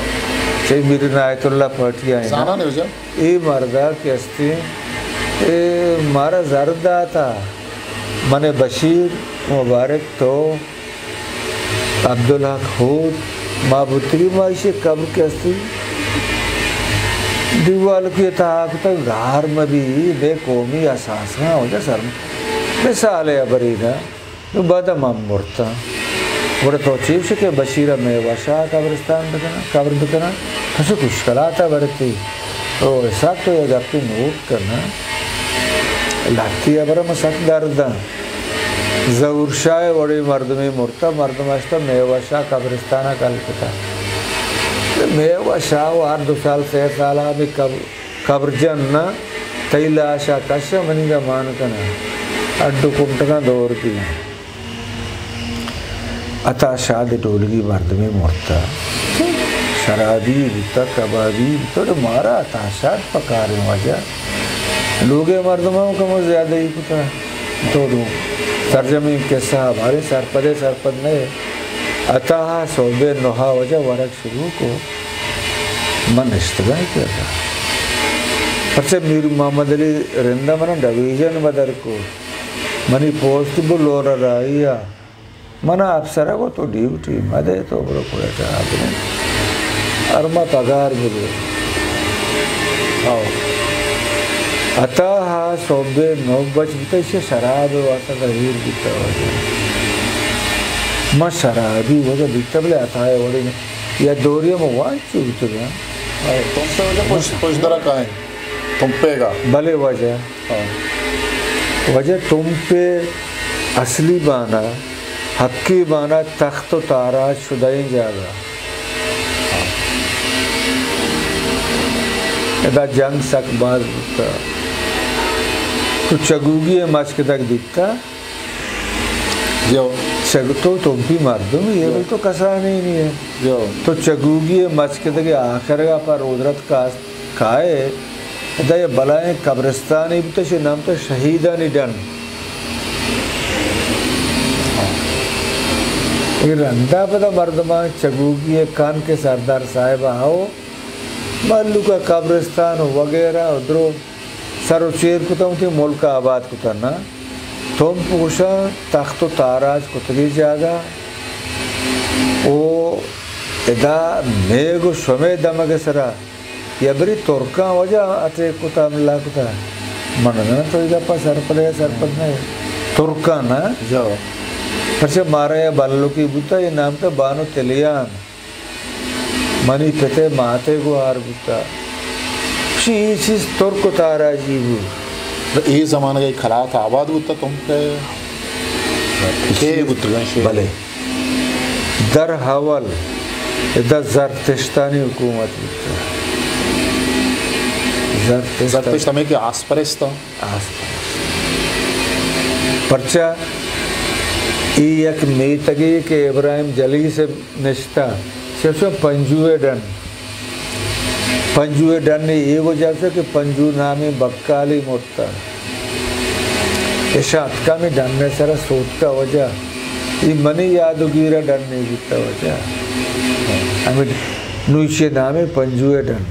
چہ میر عنایت اللہ پارٹی آئے نا۔ زاناں نے وجہ؟ اے مردا کہ استیں، اے مارا زر داتا۔ من بشیر مبارک تو عبدالحق ہوت، ما بوتگی ما ایشی قبر کہ استی دیوال کے تہا کتگ، گار مبی، بے قومی اثاثہ وجہ سر مثال ہے ابرینا۔ نو بعد من مرتاں۔ گڑا تو چیش کہ بشیر میوہ شاہ قبرستان بکناں، قبر بکناں، تو چہ کشکلاتا برتی۔ او اسحاق تو یہ گپی نوٹ کرنا۔ لہتی ابرا من سک درداں۔ ظہور شاہ وڑی مردمی مرتا، مردم اشتا میوہ شاہ قبرستانا کل کتا۔ میوہ شاہ و ہر دو سال، سے سال ہمیں قبر، قبر جن نہ، تئی لاشا کشا منی دا مان کنا۔ اڈو کمٹگاں دور دی۔ عطا شاد ڈولگی مردمے مرتا۔ شرابی بوتا، کبابی بوتا، تو مارا عطا شاد پکاریں وجہ۔ لوگے مردماں کم زیادہ ہی کتا۔ تو دو سرجمیں قصہ بارے سرپدے سرپد نئے۔ عطا صوبے نوحا وجہ ورگ شروع کو۔ من نشتگاں کہ عطا۔ پرچہ میر محمد علی رندا منا ڈویژن بدر کو۔ منی پوسٹ بو لور رائی ء۔ من ء افسر ء گو تو ڈیوٹی مہ دے، تو برو کوئٹہ ء بنند۔ ارما پگار بدے۔ او۔ عطا ء سہب ء نو بج بوتہ، ایشی ء شراب ء واسطہ زہیر بوتہ۔ من شرابی وجہ بیتہ، بلے عطا ء وڑی نہ۔ یا دوری ء من وانچو بوتگاں۔ او، تمپے وجہ پش-، پشدر ء کائیں۔ تمپے گا۔ بلے وجہ۔ ہاں۔ وجہ تمپے اصلی بانا، حقی بانا تخت و تاراج شدئیں جاگہ۔ ادا جنگ سک باز بوتا۔ تو چگوگی ء مچکدگ دیتا؟ جو۔ چگ-، تو تمپی مردم یہ جو۔ بل تو کسانی نہیں ہے۔ جو۔ تو چگوگی ء مچکدگ آخرگا پر قدرت کاست کائے، ادا یہ بلائیں قبرستانے بوتہ، شے نام تو شہیدانی ڈن۔ اے رندا پدا مردمان چگوگی ء کن کہ سردار صاحب ہو، مہلوک ء قبرستان و وغیرہ و درو سر و چیر کتہ، وتی ملک ء آباد کتہ نا۔ تمپ گوشاں تخت و تاراج کتگی جاگہ و ادا میگ و شمے دمگ ء سرا یا بری ترکاں وجہ اٹیک کتا، حملہ کتا۔ من نہ تو اے گپا سرپد ئے، سرپد نہ ئے۔ ترکاں نا؟ جو۔ پرچہ مارا یا بلوکی بوتا، اے نام تا بانو تلیان۔ منی پتے ماتے گوہار بوتا۔ شی اے چیز ترک و تاراجی بو۔ تو اے زمانگ ء کلات آباد بوتا تمپ ء؟ کے بوتگاں شے؟ بلے۔ در اول ادا زرتشتانی حکومت بوتا۔ زرتشت زرتشت ہمیں کہ آس پرست ہوں۔ آس پرست۔ پرچا اے یک میتگے کہ ابراہیم جلیس نشتہ، چشو پنجو ء ڈن۔ پنجو ء ڈن اے وجہ سے کہ پنجو نامیں بکالے مرتا۔ اشاں اتکا ہمے ڈن ء سرا سوتکا وجہ، اے منی یاد و گیرا ڈنے بیتا وجہ۔ ہمے نوشی نامیں پنجو ء ڈن۔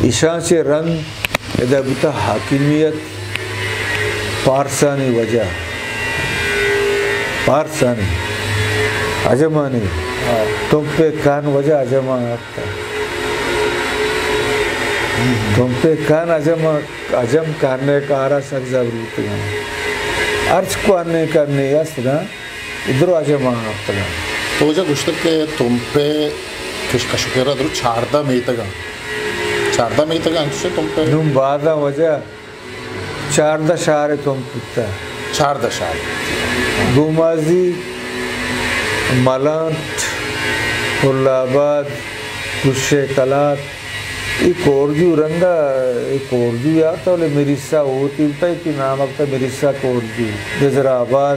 ایشاں چہ رند ادا بوتا حاکمیت پارسانی وجہ، پارسانی، عجمانی، ہاں۔ تمپے کان وجہ عجمان آپتا۔ تمپے کان عجم، عجم کہنے کارا سک زبر بوتگاں۔ ہرچ کوہنے کرنے است نا، ادرو عجمان آپتگاں۔ تو وجہ گوشتگ کہ تمپے کش-، کشکرا درو چاردہ میتگاں۔ چاردہ میتگاں انچش تمپے؟ نون بازاں وجہ چاردہ شہر تمپ بوتا۔ چاردہ شہر۔ گومازی، ملانٹ، پل آباد، کش ءِ کلات، اے کورجو رندا، اے کورجو یات، بلے مریسا ہوتی بوتا، اے نام بوتا مریسا کورجو، نظر آباد،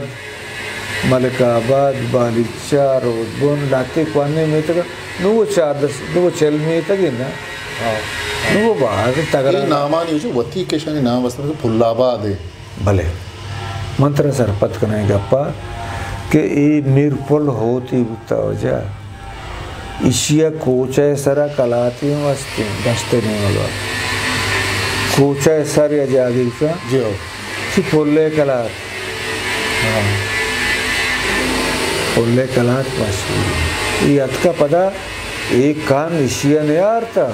ملک آباد، بالیچہ، رودبن، لہتے کوہنیں میتگ، نوں چاردہ، نوں چل میتگ نا۔ ہاں۔ نوں باز تگرا۔ اے نامانی جو وتی کشانی نام است، مثلاً پل آباد ہے۔ بلے من ترا سرپد کناں اے گپا کہ اے میر پل ہوتی بوتا وجہ۔ ایشی ءَ کوچہ ءِ سرا کلاتے ہم است انت، دشت ءِ نیمگ ءَ۔ کوچہ ءِ سر یا جاگے گوشاں۔ جی ہو۔ چی پل ءِ کلات۔ ہاں۔ پل ءِ کلات مشہور۔ اے اتکا پدا اے کان ایشی ءَ نیارتا۔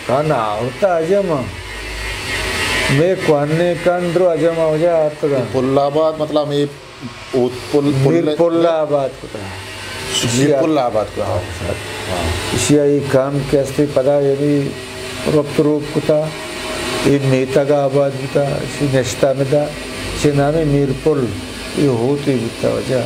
کان آورتا عجم ءَ۔ مئے کوہنیں کان درو عجم ءَ وجہ آرتگ انت۔ پل آباد مطلب اے اوت پل، پل، میر پل آباد کتا۔ میر پل آباد کتا۔ ہاں۔ ایشی ءَ اے کان کہ استے پدا یعنی رپت روپ کتا، اے میتگ آباد بوتا، ایشی نشتہ مدا، چہ نامے میر پل، اے ہوتے بوتا وجہ۔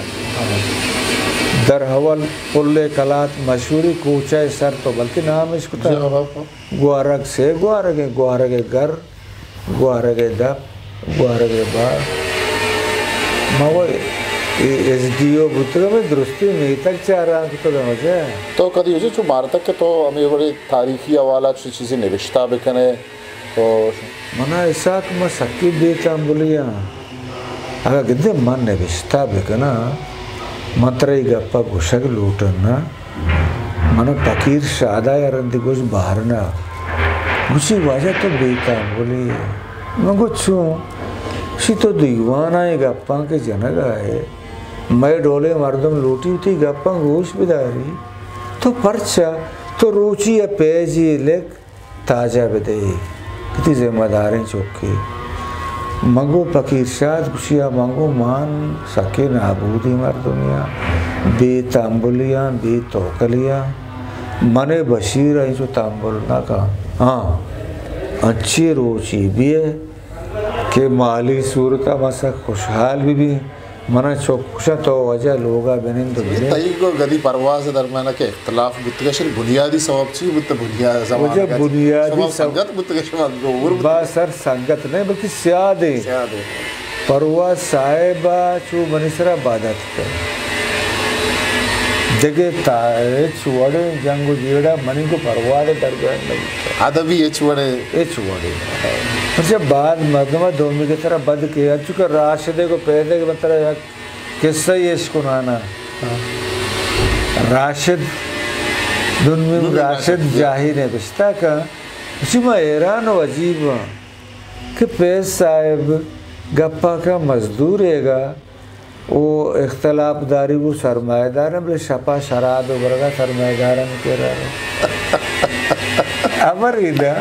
در حول پل کلات مشہوری کوچہ سر تو بلکہ نام اش کتا۔ جی، ہاں، ہاں، ہاں۔ گوارگ سے گوارگ ہیں، گوارگ گر، گوارگ دپ، گوارگ باغ۔ ما وہ اے ایس ڈی او بوتگ، ہمیں درستی میتگ چاران کتگ ہمجا۔ تو کدی اسے چو مارتگ کہ تو ہمیں بڑے تاریخی حوالہ چی چیزیں نوشتہ بکنے؟ تو منا اسحاق ما سکی بے تامبلی ہاں۔ اگاں گندے من نبشتہ بکناں، من ترا اے گپ ءَ گوشگ لوٹاں نا، من ءَ پکیر شاد ءَ رندی گوش بارنا۔ گوشی، واجہ تو بے تامبلے۔ من گو چون؟ گوشی، تو دیوان ءَ اے گپاں کہ جنگ ءَ ئے، مئے ڈولیں مردم لوٹی وتی گپاں گوش بداری۔ تو پرچا؟ تو روچی ءَ پیجے لکھ، تاجہ بدئے کہ تئی ذمہ داریں چکے۔ من گو پکیر شاد گوشی، آ من گو مان سکیں نابودیں مردمے آں، بے تامبلے آں، بے توکلے آں۔ من ءَ بشیر ءَ انچو تامبل نہ کن۔ ہاں، انچیں روچے بیئے کہ مالی صورت ءَ ما سک خوشحال بہ بیں۔ من ءَ چک گوشاں، تو واجہ لوگ ءَ بنند و بلے۔ تئی گو گدی پرواز ءِ درمیان ءَ کہ اختلاف بوتگ، اشانی بنیادی سبب چی بوت؟ بنیاد زمانگ واجہ ءَ بنیادی شما سب-، سنگت بوتگ، شما گو اور بوتگ۔ با سر سنگت نہ، بلکہ سیاد ایں۔ سیاد ایں۔ پرواز صاحب ءَ چو منی سرا بد اتک۔ دگہ تا ہچ وڑیں جنگ و جیڑہ منی گو پرواز ءِ درمیان نہ بوت۔ ادبی ہچ وڑیں۔ ہچ وڑیں۔ پرچہ بعد مردم ءَ دومی کہ ترا بد کہ انچو کہ راشد ءَ گو پیدے کہ من ترا یک قصہ یے اشکنانا۔ ہاں۔ راشد، دنمی دنمی راشد راشد جاہی نبشتہ کن۔ اسی ما حیران و عجیب ہاں کہ پیز صاحب گپا کا مزدور ہے گا۔ او اختلاف داری گوں سرمایہ دار انت، بلے شپا شراب ءِ ورگا سرمایہ دارانی کرا انت۔ امر ایدا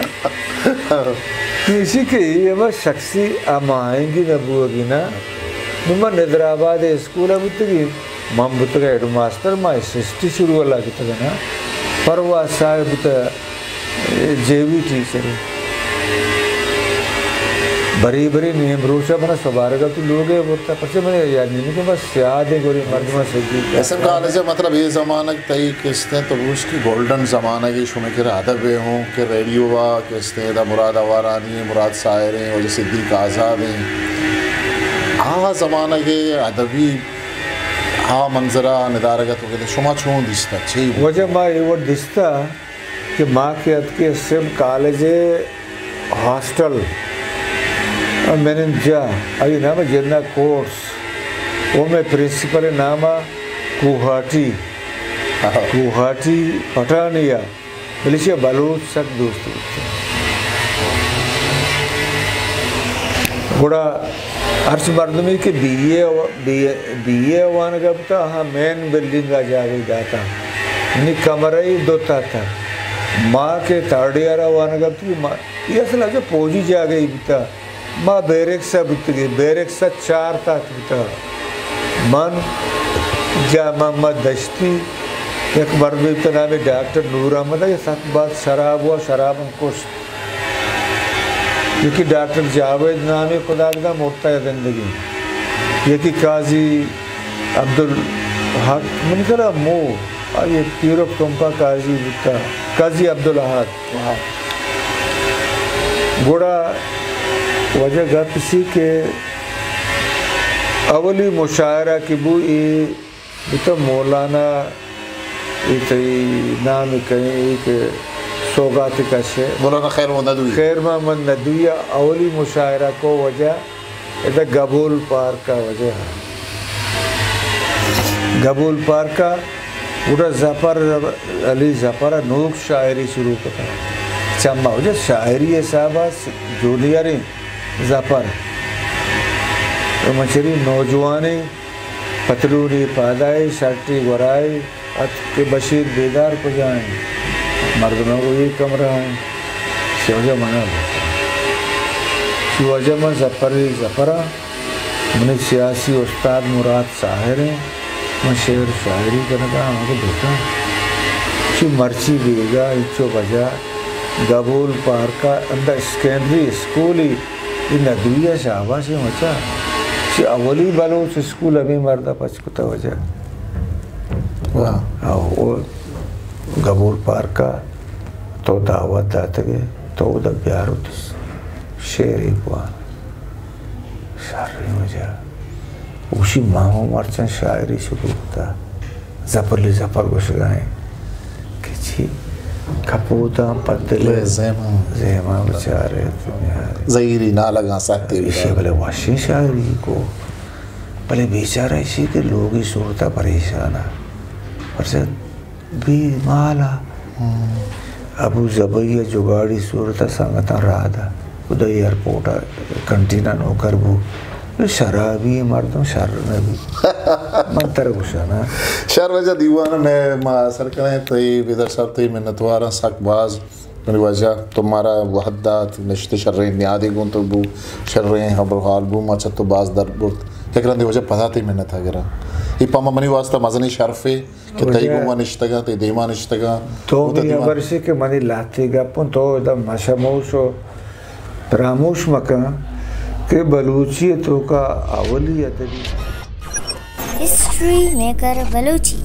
پیشی کہ اے ہما شخصی ہماہنگی نہ بوگی نا۔ نوں من نظر آباد ءِ اسکول ءَ بوتگی، من بوتگ ہیڈ ماسٹر، ما ایس ایس ٹی شروع ءَ لگتگ نا۔ پرواز صاحب بوتگ جے وی ٹیچر۔ بری بری نیم روچ ءَ منا سبارگ ءَ تو لوگ ءَ برتا، پرچہ من یاد نہیں کہ بس یاد ہے گوری مردم صدیق۔ ایس ایم کالج ءَ مطلب اے زمانگ تئی کستیں تو گوش کہ گولڈن زمانگ ہے، شمے کرا ادب ہے ہوں کہ ریڈیو وا کستیں دا مراد آوارانی ہے، مراد ساحر ہیں، واجہ صدیق آزاد ہیں۔ آ زمانگ ہے ادبی آ منظرہ ندارگ ءَ تو کہ شما چون دیستا؟ چی بوت؟ واجہ ما اے وڑ دیستا کہ ما کہ اتکیں ایس ایم کالج ءِ ہاسٹل ءَ منند جا، آئی نام جناح کورٹس، او مئے پرنسپل ءِ نام ءَ کوہاٹی، آہا۔ کوہاٹی پٹھانی ءَ، بلے چہ بلوچ سک دوست بوت۔ گڑا ہرچ مردمے کہ بی اے و-، بی اے، بی اے وانگ ءَ بوتا، آہاں مین بلڈنگ ءَ جاگہے داتا۔ یعنی کمرہ ای دو تہت ءَ۔ ما کہ تھرڈ ایئر ءَ وانگ ءَ بوتگیں، ما، اے اصل ءَ جو پوجی جاگہے بوتا۔ ما بیرکس ءَ بوتگیں، بیرکس ءَ چار تہت بوتا۔ من، جان محمد دشتی، یک مردمے بوتا نام ڈاکٹر نور احمد، اے سک باز شراب وا، شراب ہم کشت۔ یکی ڈاکٹر جاوید نامی خداداد مرتا یا زندگی۔ یکی قاضی عبدالحق، من کرا مو، آئی ءِ پیرک تمپ ءَ قاضی بوتا، قاضی عبدالاحد۔ واہ۔ گڑا وجہ گپ اسی کہ اولی مشاعرہ کہ بو، اے بوتا مولانا، اے تئی نام کئے، اے کہ سوگات کش ئے۔ مولانا خیر محمد ندوی۔ خیر محمد ندوی ءَ اولی مشاعرہ کو وجہ ادا گبول پارک ءَ وجہ۔ گبول پارک ءَ گڑا ظفر، علی ظفر ءَ نوک شاعری شروع کتا۔ چما وجہ شاعری حساب ءَ جونیئر ایں ظفر۔ تو مچری نوجوانیں پتلونی پادائے، شرٹی گورائے، اتک کہ بشیر بیدار کجا ایں؟ مردم گو اے کمرہ ایں۔ شی وجہ منا بوتا۔ شی وجہ من ظفر علی ظفر آں۔ منی سیاسی استاد مراد ساحر ایں۔ من شعر شاعری کنگا آں۔ من گو بیٹا، شی مرچی بیگا انچو بجا گبول پارک ءَ اندا سیکنڈری اسکولی، اے ندوی ءَ شاباش ایں مچا۔ شی اولی بلوچ اسکول ہمے مرد ءَ پچ کتا وجہ۔ واہ۔ او، او گبول پارک ءَ تو دعوت داتگے، تو اودا بیار وتی شعرے بوان۔ شریں وجہ۔ اوشی ماما مرچاں شاعری شروع کتا۔ ظفر علی ظفر گوشگا ایں کہ چی کپوتاں پدلے زیماں۔ زیماں بچارے۔ زہیری نالگاں سہتے ایشی بلے وشیں شاعری کو۔ بلے بیچارہ ایشی کہ لوگی صورتا پریشان ءَ۔ پرچہ بے مال ءَ۔ ہم۔ ابو ظبی ءَ جگاڑی صورت ءَ سنگتاں راہ دا۔ خدا ایئرپورٹ ءَ کنٹین ءَ نوکر بو۔ اے شرابی مردم شر نہ بی۔ من ترا گوشاں نا۔ شر وجہ دیوان ءَ مئے ما سر کنیں، تئی بیدار صاحب، تئی منتواراں سک باز۔ منی واجہ تو مارا وہد دات، نشتے شریں نیادے گوں تو بو، شریں حبر حال بو، ما چہ تو باز در برت۔ یک رندے واجہ پدا تئی منت ءَ گراں۔ اے پہ ما منی واسطہ مزنیں شرفے۔ کہ تئی گوما نشتگاں، تئی دیما نشتگاں۔ تو منی ہبر سے کہ منی لہتے گپ اوں، تو ادا مشموش و پراموش مکن کہ بلوچی توکا اولی ادبی۔ ہسٹری میکر بلوچی۔